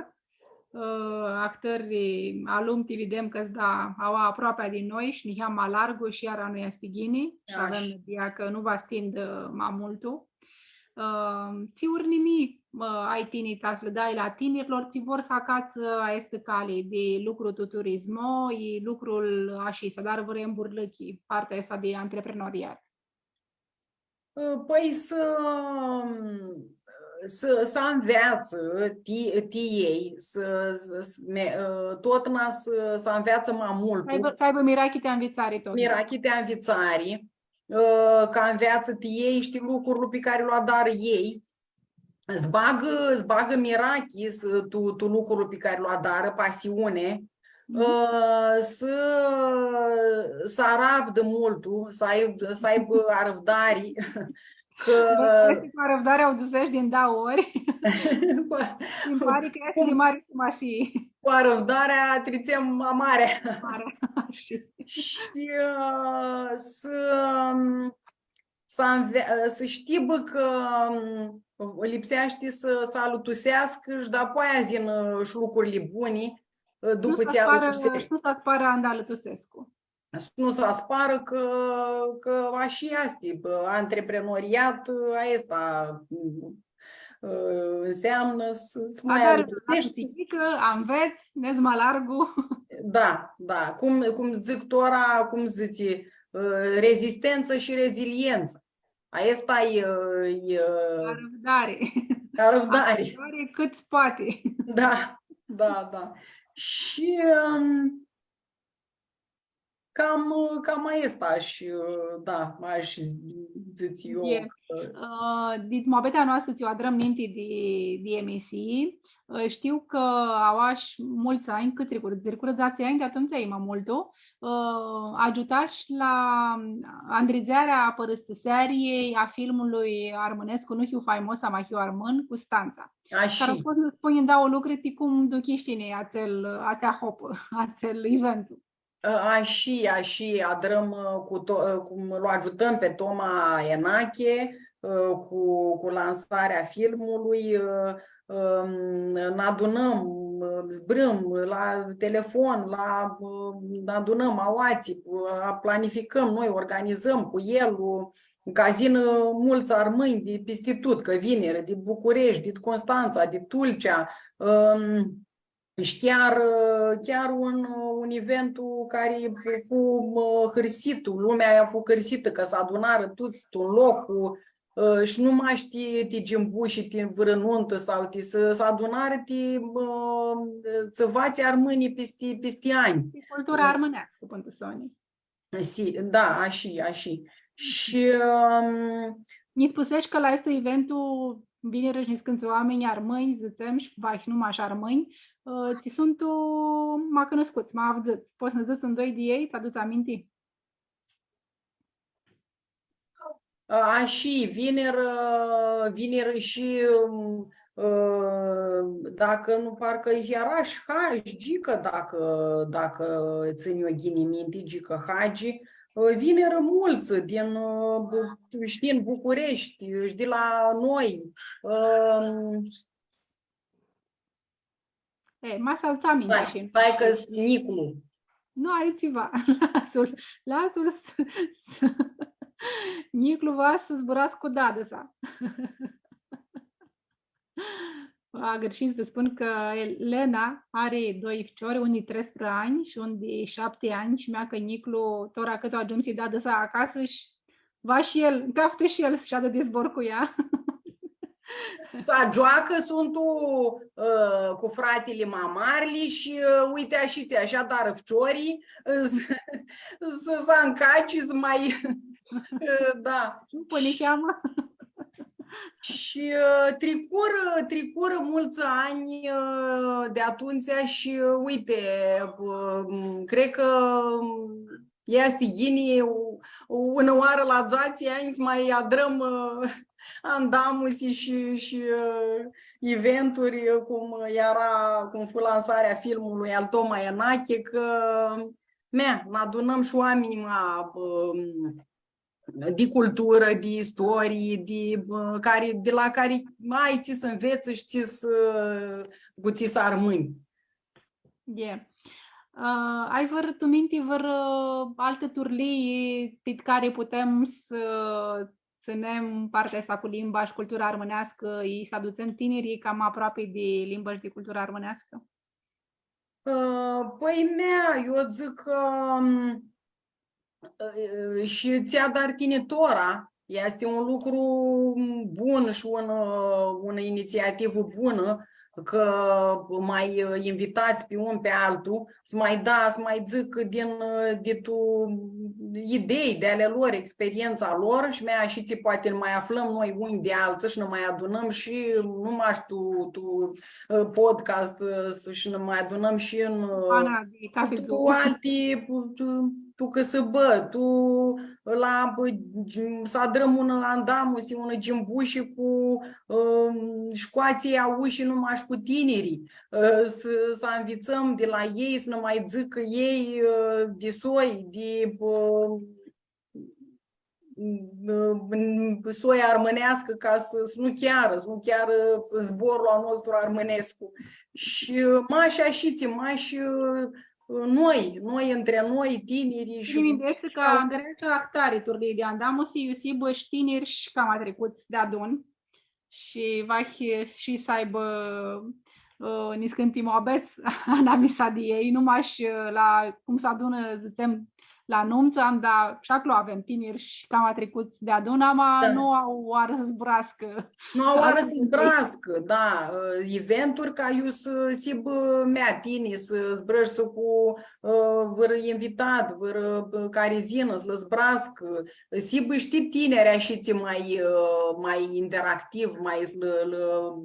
Ã, ahtãri alum ti videm cã s-da aua aproapea di noi shi niheam ma largu shi iara nu easti ghini shi, ashi, avem nãdia cã nu va s-tindã ma multu. Ã, tsi urnimii, ã, ai tini ta s-lã dai la tinirlor tsi vor s-acatsã aestã cali di lucru tu turismo, i lucrul ashi, s-adarã vãrã emburlãchi, partea aestã di antreprenoriat? Ã, pãi s-, s-, s-anveatsã ti, ti elj, s-, s-, s-, me-, ã, totna s-, s-anveatsã ma multu. S-aibã, s-aibã mirachi ti anvitsari totna. Mirachi ti anvitsari, ã, cã anveatsã ti elj, shtii, lucrul pi cari lu adarã elj. s-bagã, s-bagã mirachi s-, tu, tu lucrul pi cari lu adarã, pasiune, ã, s-, s-aravdã multu, s-ai-, s-aibã arãvdari, cã... Bã, cu arãvdarea u dzãsesh di dauã ori. Cu a-, îmi pare că este de mare simasii. Cu arãvdarea tritsem amarea. Amarea, shi. Shi, ã, s-, s-anve-, s-shtibã cã, ãm, lipseashti s-, s-alãtuseascã shi dapoaia s-yinã, ã, shi lucrurli buni, ã, dupã tsi alãtuseshti. S-nu s-asparã anda alãtusescu. S-nu s-asparã cã, cã ashi easti, bã, antreprenoriat, ã, aestã, ã, înseamnã s-, s-ma alãtuseshti. Cã anvets, nedz ma largu. Da, da. Cum, cum dzãc tora, cum dzãtsi, ã, rezistență și reziliență. Aestã e, e, ã, arãvdari. Arãvdari. Arãvdari cãt s-poati. Da, da, da. Shi, ãm, cam, cam aestã shi, ã, da, ashi dzãc eu. E. Cã, ã, dit muabetea noastrã tsi u adrãm ninti di, di emisii, ã, shtiu cã aoa shi multsã anj, cãt tricurã, dzãc, dzãc, dzatsi anj, di atumtsea e ma multu, ã, agiutash la andridzearea pãrãstãseariljei a filmului armãnescu Nu hiu faimos, ama hiu armãn, Custantsa. Ashi. Cari pots s-nã spunj dauã lucri, ti cum duchish tini atsel, atsea hopã, atsel eventu? Ã, ashi, ashi, adrãm, ã, cu to-, ã, cum lu agiutãm pi Toma Enache, ã, cu, cu lansarea filmului, ã, ãm, nã adunãm, ã, zburãm la telefon, la, ã, nã adunãm aoatsi, ã, planificãm noi, organizãm cu el, ã, ca s-yinã multsã armãnj di pisti tut, cã vinirã di Bucureshti, di Constantsa, di Tulcea, ãm, shi chiar, ã, chiar un, un eventu cari fu, ã, hãrsit, lumea fu hãrsitã cã s-adunarã tuts tu un loc, cu, ã, shi nu mash ti, ti gimbushi, ti vãrã nuntã sau ti s-, s-adunarã ti, ã, tsiva tsi armãnj pisti, pisti anj. Ti cultura armãneascã, pãn tu soni. Si, da, ashi, ashi. Shi, ãm, nji spusesh cã la aestu eventu vinirã shi niscãntsã oaminj armãnj, dzãtsem, shi vahi nu mash armãnj, ã, tsi suntu ma cunuscuts, ma avdzãts. Pots s-nã dzãts un doi di elj, tsã adutsi aminti? Ã, ashi, vinirã, vinirã shi, ãm, ã, dacã nu, parcã eara shi Hagi, Gicã, dacã, dacã tsãn eu ghini minti, Gicã Hagi, ã, vinirã multsã din, ã, Bu-, shi din Bucureshti, shi di la noi. Ãm, E, ma s-aduts aminti. Stai, shi stai cã Niclu. Nu ari tsiva. Lasã-l, lasã-l s-, s-, Niclu va s-zburascã cu dadã-sa. Agãrshii s-vã spun cã el, Lena ari doi ficiori, un di treisprãdzatsi anj shi un di shapti anj, shi mea cã Niclu, tora cãt agiumsi dadã-sa acasã shi va shi el, caftã shi el s-shadã di zbor cu ea. S-agioacã, suntu, ã, cu fratili ma marli shi, ã, uite, ashi tsi, ashi adarã ficiorlji, s-, s-, s-ancaci, s-ma, ã, da. Nu pãni cheamã. Shi, ã, tricurã, tricurã multsã anj, ã, di atumtsea shi, ã, uite, ã, cred cã, ã, easti ghini, u-, unã oarã la dzatsi anj s-ma adrãm, ã, andamusi shi, shi, ã, eventuri, ã, cum eara, cum fu lansarea filmului al Toma Enache, cã, mea, nã adunãm shi oaminj ma, ã, di culturã, di istorii, di, ã, cari, di la cari ai tsi s-nvets shi tsi s-, cu tsi s-armãnj. E. Ã, ai vãr-, tu minti vãrã altã turlii pit cari putem s-tsãnem partea aestã cu limba shi cultura armãneascã, i s-adutsem tinirlji cama aproapi di limbã shi di cultura armãneascã? Ã, pãi, mea, eu dzãc cã, ãm, ã, shi tsi adari tini tora, easti un lucru bun shi un, ã, unã initsiativã bunã, cã ma, ã, invitats pi un, pi altu, s-ma da, s-ma dzãcã din, ã, di tu idei, di ale lor, experientsa lor, shi ma ashitsi poati ma aflãm noi unj di altsã shi nã ma adunãm shi nu mash tu, tu, ã, podcast, ã, s-, shi nã ma adunãm shi tu, ã, Ana di cafi tu dzuã. Alti, tu, tu cãsãbã, tu la, ã, s-adrãm unã andamusi, unã gimbushi cu, ã, shcoatsi aushi numai cu tiniri, ã, s-, s-anvitsãm di la elj, s-nã ma dzãcã elj, ã, di soi, di, ã, ã, soi armãneascã ca s-, s-nu chearã, s-nu chearã zborlu a nostru armãnescu. Shi mash ashitsi, mash, ã, noi, noi între noi, tiniri shi... Tini mindueshti cã ngreacã ahtari turlii di andamusi, iu s-hibã shi tiniri shi cama tricuts deadun. Shi va hi-, shi s-aibã, ã, niscãnti muabets anamisa di elj, nu mash, ã, la, cum s-adunã, dzãtsem, la numtsã, anda shi aclo avem tiniri shi cama tricuts deadun, ama nu au oarã s-zburascã. Nu au oarã s-zburascã, da, ã, eventuri ca iu s-, s-hibã mea tini, s-zburãshti cu, ã, vãrã invitat, vãrã, ã, cari s-yinã, s-lã zburascã, s-hibã, shtii, tiniri, ashitsi ma, ã, ma interactiv, ma s-lã, lã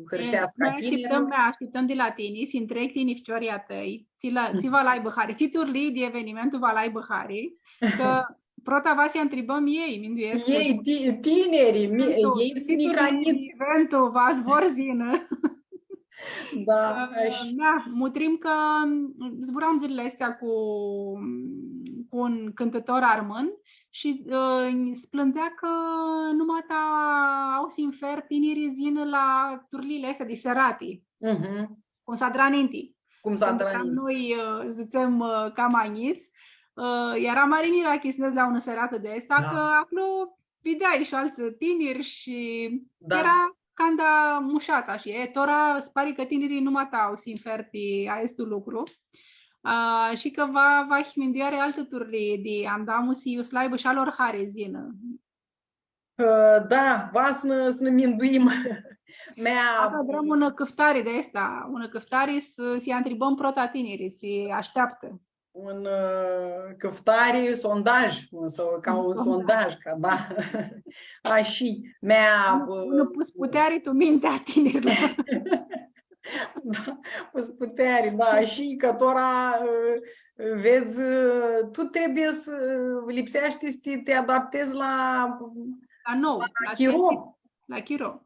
hãrseascã tinirlji. Noi ashtiptãm, noi ashtiptãm di la tini, s-intreg tini ficiorlji a tãi, tsi la, tsi va lã aibã hari, tsi turlii di evenimentu va lã aibã hari, cã prota va s-lji ntribãm elj, minduescu. Elj, ti-, tiniri, mi-, elj suntu micanits. Eventu, va s-vor s-yinã. Da, ã, ashi. Da, mutrim cã, mm, zburam dzãlili aesti cu, cu un cãntãtor armãn shi, ã, s-plãndzea cã numata au sinfer tinirlji s-yinã la turliili aesti di serati. Mhm. Cum s-adra ninti. Cum s-adra ninti. Cãndu earam noi, ã, dzãtsem, ã, cama njits, ã, eara mari mirachi s-nedz la unã seratã di aestã, da, cã aclo videai shi altsã tiniri shi, da, eara canda mushatã shi, e, tora s-pari cã tinirlji numata au sinfer ti aestu lucru. A, shi cã va, va hi mindueari altã turlii di andamusi, iu s-lã aibã shi a lor hari s-yinã. Ã, da, va s-nã, s-nã minduim. Mea... Ata adrãm unã cãftari di aestã, unã cãftari s-, s-lji ntribãm prota tinirlji, tsi ashteaptã. Un, ã, cãftari, sondaj, un, sau ca un sondaj, ca, da. Ashi, mea, unã, ã, unã pusputeari tu mintea tinirlor. Da, pusputeari, da. Shi cã tora, ã, vedz, ã, tu trebuie s-, lipseashti s-ti, ti adaptedz la, la nou, la chiro. La chiro.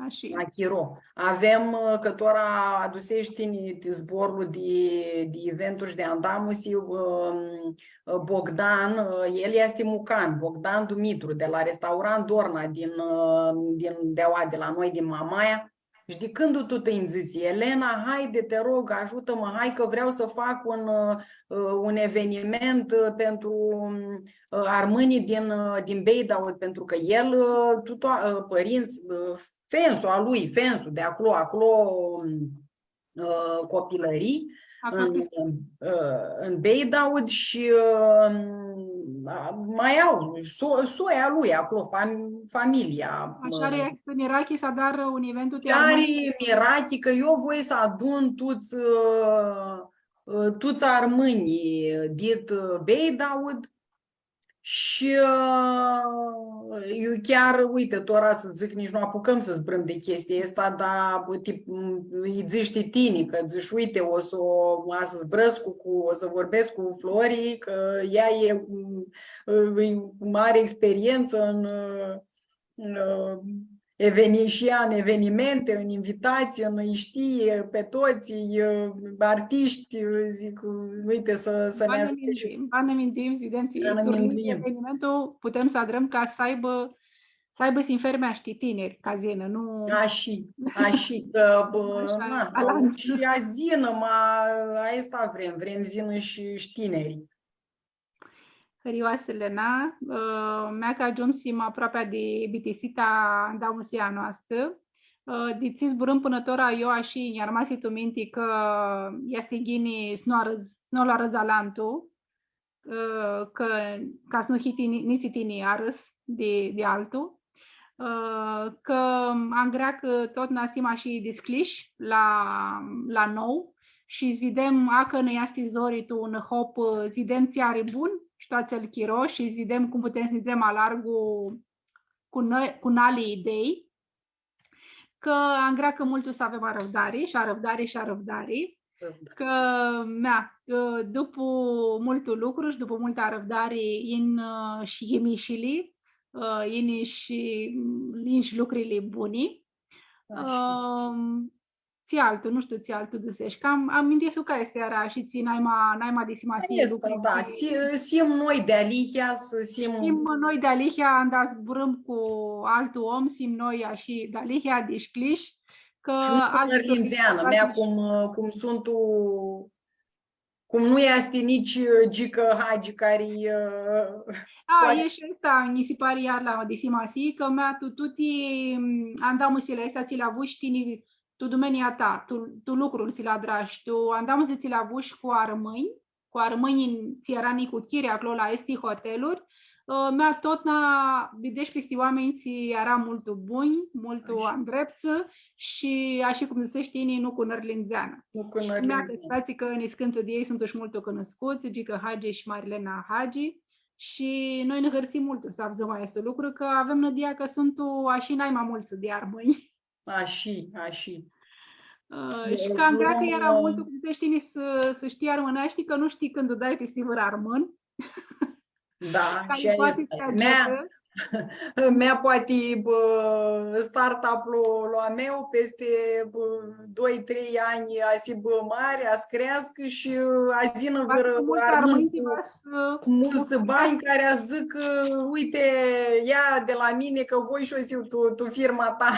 Ashi. La chiro. Avem, ã, cã tora adusesh tini zborlu di, di eventuri shi di andamusi, ã, ã, Bogdan, ã, el easti mucan, Bogdan Dumitru, di la restaurant Dorna din, ã, din, di aua, di la noi, din Mamaia. Shi di cãndu tu tãi nji dzãtsi, „Elena, haide, te rog, ajută-mă, hai că vreau să fac un, ã, un eveniment, ã, pentru, ã, armãnii din, ã, din Beidaud”, pentru că el, ã, tu to-, ã, părinți, ã, fensul a lui, fensul de acolo, acolo, ã, copilării, în, ã, în Beidaud și, ã, a, mai au so-, soia lui acolo, fam-, familia, ã. Ashi, ari mirachi s-adarã un eventu ti armãnj. Ari mirachi cã eu voi s-adun tuts, ã, ã, tuts armãnjlji dit, ã, Beidaud, Shi, ã, eu chiar, uite, tora s-dzãc, nitsi nu apucãm s-zburãm di chestia aestã, dar, ti-, m, lji dzãsh ti tini, cã dzãsh, uite, o s-, o, va s-zburãscu cu, o s-vorbescu cu Flori, cã ea e, m, e cu mari experientsã în, ã, ã, eveni-, shi ea în evenimente, în invitații, în, îi știe pe toți, îi, ã, artiști, ã, zic, uite, să, să ne ajute. Va nã minduim, va nã minduim, s-videm tsi turlii di evenimentu putem s-adrãm ca s-aibã, s-aibã sinfer mea shi tiniri, ca s-yinã, nu... Ashi, ashi, cã, bã, ashi, na, alantsã. Shi alantsã s-yinã, ma, aestã vrem, vrem s-yinã shi, shi tinirlji. Hãrioasã Elena, ã, mea cã agiumsim aproapea di bitisita andamusea a noastrã. Ã, di tsi zburãm pãnã tora, eu ashi nj-armasi tu minti cã easti ghini s-nu arãdz-, s-nu lu arãdz alantu, ã, cã, ca s-nu hii tini, nitsi tini arãs di, di altu. ã, cã angreacã totna s-him ashi dishcljish la, la nou shi s-videm, acã nã easti zori tu un hop, ã, s-videm tsi ari bun shi tu atsel chiro shi s-videm cum putem s-nidzem alargu cu nã-, cu nali idei, cã angreacã multu s-avem arãvdari shi arãvdari shi arãvdari, cã, mea, dupu multu lucru shi dupu multã arãvdari yin, ã, shi yimishili, ã, yin shi, yin shi lucrili buni. Ashi. Ã, tsi altu, nu shtiu tsi altu dzãsesh, cã am, am minduescu cã aestã eara shi tsi naima, naima di simasii. Aestã, lucru da, tsi si-, s-him noi dealihea, s-, s-him noi dealihea, anda zburãm cu altu om, s-him noi ashi dealihea, dishcljish, cã shi nu cu altu nãrlindzeanã, mea cum, cum suntu, cum nu easti nitsi, ã, Gicã Hagi cari, ã, a, poati e shi aestã, nji si pari iar la di simasii, cã mea tu tuti, m, andamusili aesti tsi li avushi tini tu dumenia ta, tu, tu lucrul tsi lu adrash, tu andamusi tsi li avushi cu armãnj, cu armãnj tsi eara nicuchiri aclo la aesti hoteluri, ã, mea totna videsh pisti oaminj tsi eara multu bunj, multu andreptsã shi, ashi cum dzãsesh tini, nu cu nãrlindzeanã. Nu cu nãrlindzeanã. Shi mea cã s-featsi cã niscãntsã di elj suntu shi multu cunuscuts, Gicã Hagi shi Marilena Hagi, shi noi nã hãrsim multu s-avdzãm aestu lucru, cã avem nãdia cã suntu ashi naima multsã di armãnj. Ashi, ashi. Ã, shi cã angreacã eara multu, cum dzãtsesh tini, s-, s-shtii armãneashti, cã nu shtii cãndu dai pisti vãr armãn. Da, cari shi poati aestã s-agiutã. Mea, mea poati, bã, startup-ul a meu, pisti, bã, doi, trei anj, a s-hibã mari, a s-creascã shi, ã, a s-yinã vãrã armãn cu multsã banj cari a dzãcã, uite, ia di la mini, cã voi shi eu s-hiu tu, tu firma ta.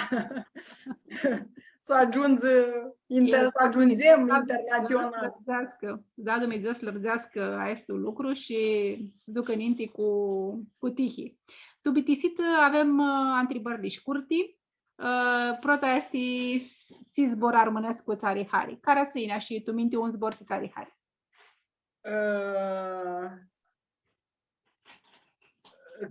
S-agiundzã inter-, s-agiundzem internatsional. Da, Dumnidzã s-lãrdzeascã aestu lucru shi s-ducã ninti cu, cu tihi. Tu bitisitã avem, ã, ntribãri di shcurti. Ã, prota easti, s-, tsi zbor armãnescu tsã ari hari? Cari tsã yini shi tu minti un zbor tsi tsã ari hari? Ã,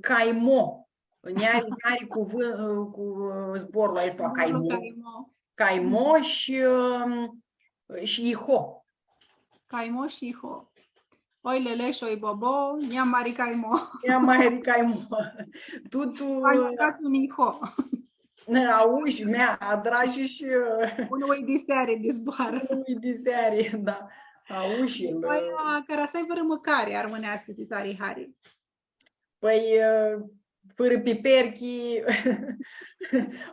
caimo. Nj-ari, nj-ari cu vã-, cu, ã, zborlu aestu, caimo. Caimo. Caimo shi, ã, shi iho. Caimo shi iho. Oi lele shi oi bobo, nj-am mari caimo. Nj-am mari caimo. Tu, tu, ai mãcatã un iho. Aushi, mea, adrashi shi, ã, unã uidiseari di zboarã. Unã uidiseari, da. Aushi, ã. Pãi, ã, cara s-ai vãrã mãcari armãneascã tsi tsã ari hari? Pãi, ã, fãrã piperchi,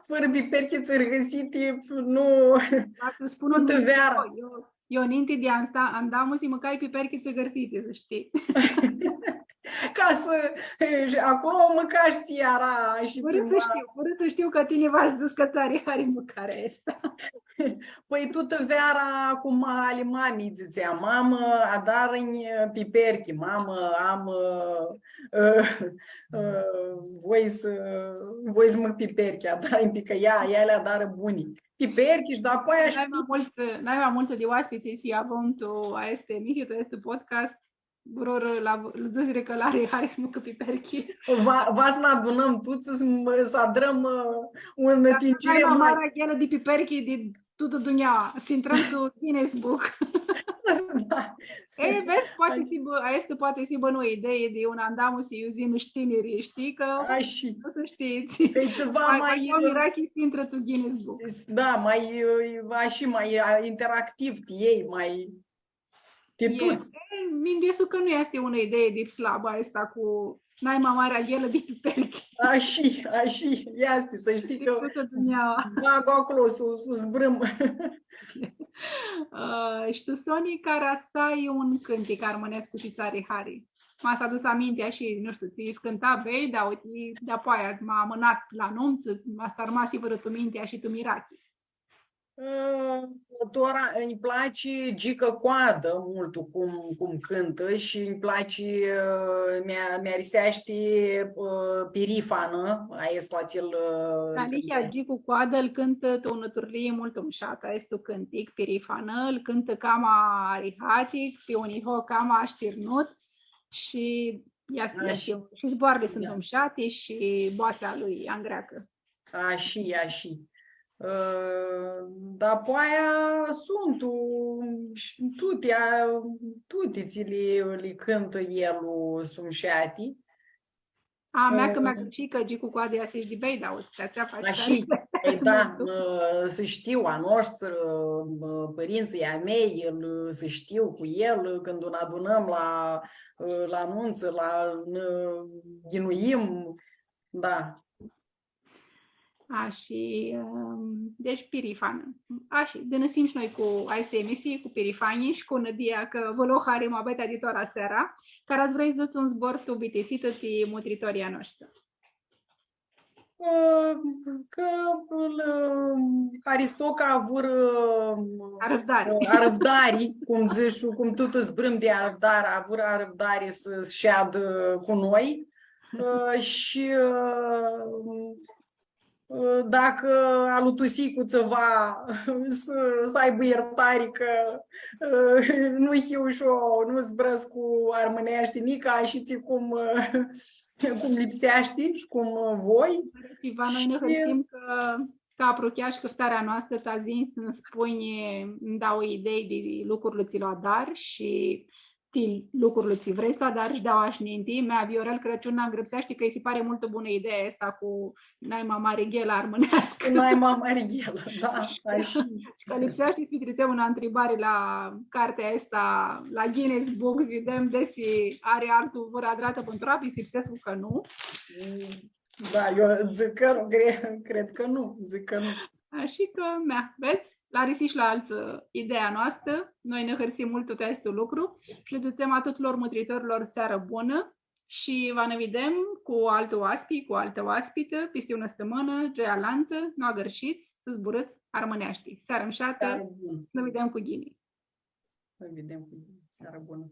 fãrã piperchi tsãrgãsiti, nu, nu ti veara. Io, io ninti di asta, andamusi mãcai piperchi tsãrgãsiti, s-shtii. Ca s-, shi aclo mãcash tsi eara shi... Fãrã s-shtiu, fãrã s-shtiu cã tini va dzãts cã tsã ari hari mãcarea aestã. Pãi, tutã veara, cum ali mami dzãtsea, mamã, adarã-nj piperchi, mamã, am, ã, ã, ã, voi s-, voi s-mãc piperchi, adarã-nj, pi cã ea, ea li adarã buni. Piperchi shi dapoaia shi... Nai ma multsã, nai ma multsã di oaspits tsi avem tu aestã emisii, tu aestu podcast, vãrã la, lã dzãsirã cã lã ari hari s-mãcã piperchi. Va, va s-nã adunãm tuts, s-, s-adrãm, ã, un tingire mari. Nai ma marea ghelã di piperchi di tutã dunjaua, s-intrãm tu Guinness Book. Da. E, vedz, poati s-hibã, aestã poati s-hibã unã idee di un andamusi, iu s-yinã shi tinirlji, shtii, cã nu s-shtii. Pãi, tsiva ma, ma, ã, mirachi s-intrã tu Guinness Book. Da, ma, ã, ashi, ma, ã, interactiv, ti elj, ma, ti tuts. E, minduescu cã nu easti unã idee di slabã aestã cu nai ma marea ghelã di piperchi. Ashi, ashi, easti, s-shtii cã bag aclo, s-, s-zburãm. Ã, shi tu soni, cara s-ai un cãntic armãnescu tsi tsã ari hari? Ma s-aduts aminti, ashi, nu shtiu, tsi s-cãnta, vei, da, uite, dapoaia, ma amãnat la numtsã, ma s-armasi vãrã tu minti, ashi, tu mirachi. Ã, tora nji platsi Gicã Coadã multu cum, cum cãntã shi nji platsi, ã, mi, mi ariseashti, ã, Pirifanã, aestu atsel, ã, dealihea cãntic. Gicu Coadã lu cãntã tu unã turlii multu mushatã, aestu cãntic, Pirifanã, lu cãntã cama arihatic, pi un iho cama ashtirnut shi easti, easti, shi zboarãli suntu mushati shi boatsea lui angreacã. Ashi, ashi. Ã, dapoaia suntu, ã, shi tuti, a, tuti tsi li, li cãntã el, ã, suntu mushati. A mea, cã mi-agãrshii cã Gicu Coadi easti shi di Beida, uite, atsea faci. Ashi, tari. E, da, ã, s-shtiu, a noshtri, ã, pãrintsãlj, a mei, el, ã, s-shtiu cu el, ã, cãndu nã adunãm la, ã, la nuntsã, la, nã ghinuim, da. Ashi, ãm, deci, pirifanã. Ashi, dãnãsim shi noi cu aestã emisii, cu pirifanjlji shi cu nãdia cã vã lo hari muabetea di tora seara, cara s-vrei s-dzãts un zbor tu bitisitã ti mutritorlji a noshtri. Ã, cã, ã, Haristo cã avurã, ã, arãvdari. Ã, arãvdari, cum dzãts, cum tut zburãm di arãvdari, avurã arãvdari s-, s-shadã cu noi. Ã, shi, ã, ã, dacã alutusii cu tsiva, s-, s-aibã iertari cã, ã, nu hiu shi eu, nu zburãscu armãneashti nica ashitsi cum, ã, cum lipseashti shi cum, ã, voi. Tsiva, noi nã hãrsim cã, cã aprucheash cãftarea a noastrã, ta s-yinj s-nã spunj, nã dai idei di lucrurli tsi li adari shi ti lucrurli tsi vrei s-li adari shi di aoa shi ninti. Mea, Viorel Crãciun nã ngrãpseashti cã lji si pari multu bunã ideea aestã cu naima mari ghelã armãneascã. Cu naima mari ghelã, da, ashi. Shi cã lipseashti s-pitritsem unã ntribari la cartea aestã, la Guinness Book, s-videm desi ari altu vãrã adratã pãn troapi, s-lipseascã cã nu. Mm, da, eu dzãc cã nu, cre-, cred cã nu, dzãc cã nu. Ashi cã, mea, vedz? Lã arisi shi la altsã ideea a noastrã, noi nã hãrsim multu ti aestu lucru shi lã dzãtsem a tutulor mutritorlor searã bunã shi va nã videm cu altu oaspi, cu altã oaspitã, pisti unã stãmãnã, dzealantã, nu agãrshits, s-zburãts armãneashti. Searã mushatã, searã bunã. Nã videm cu ghini. Nã videm cu ghini. Searã bunã.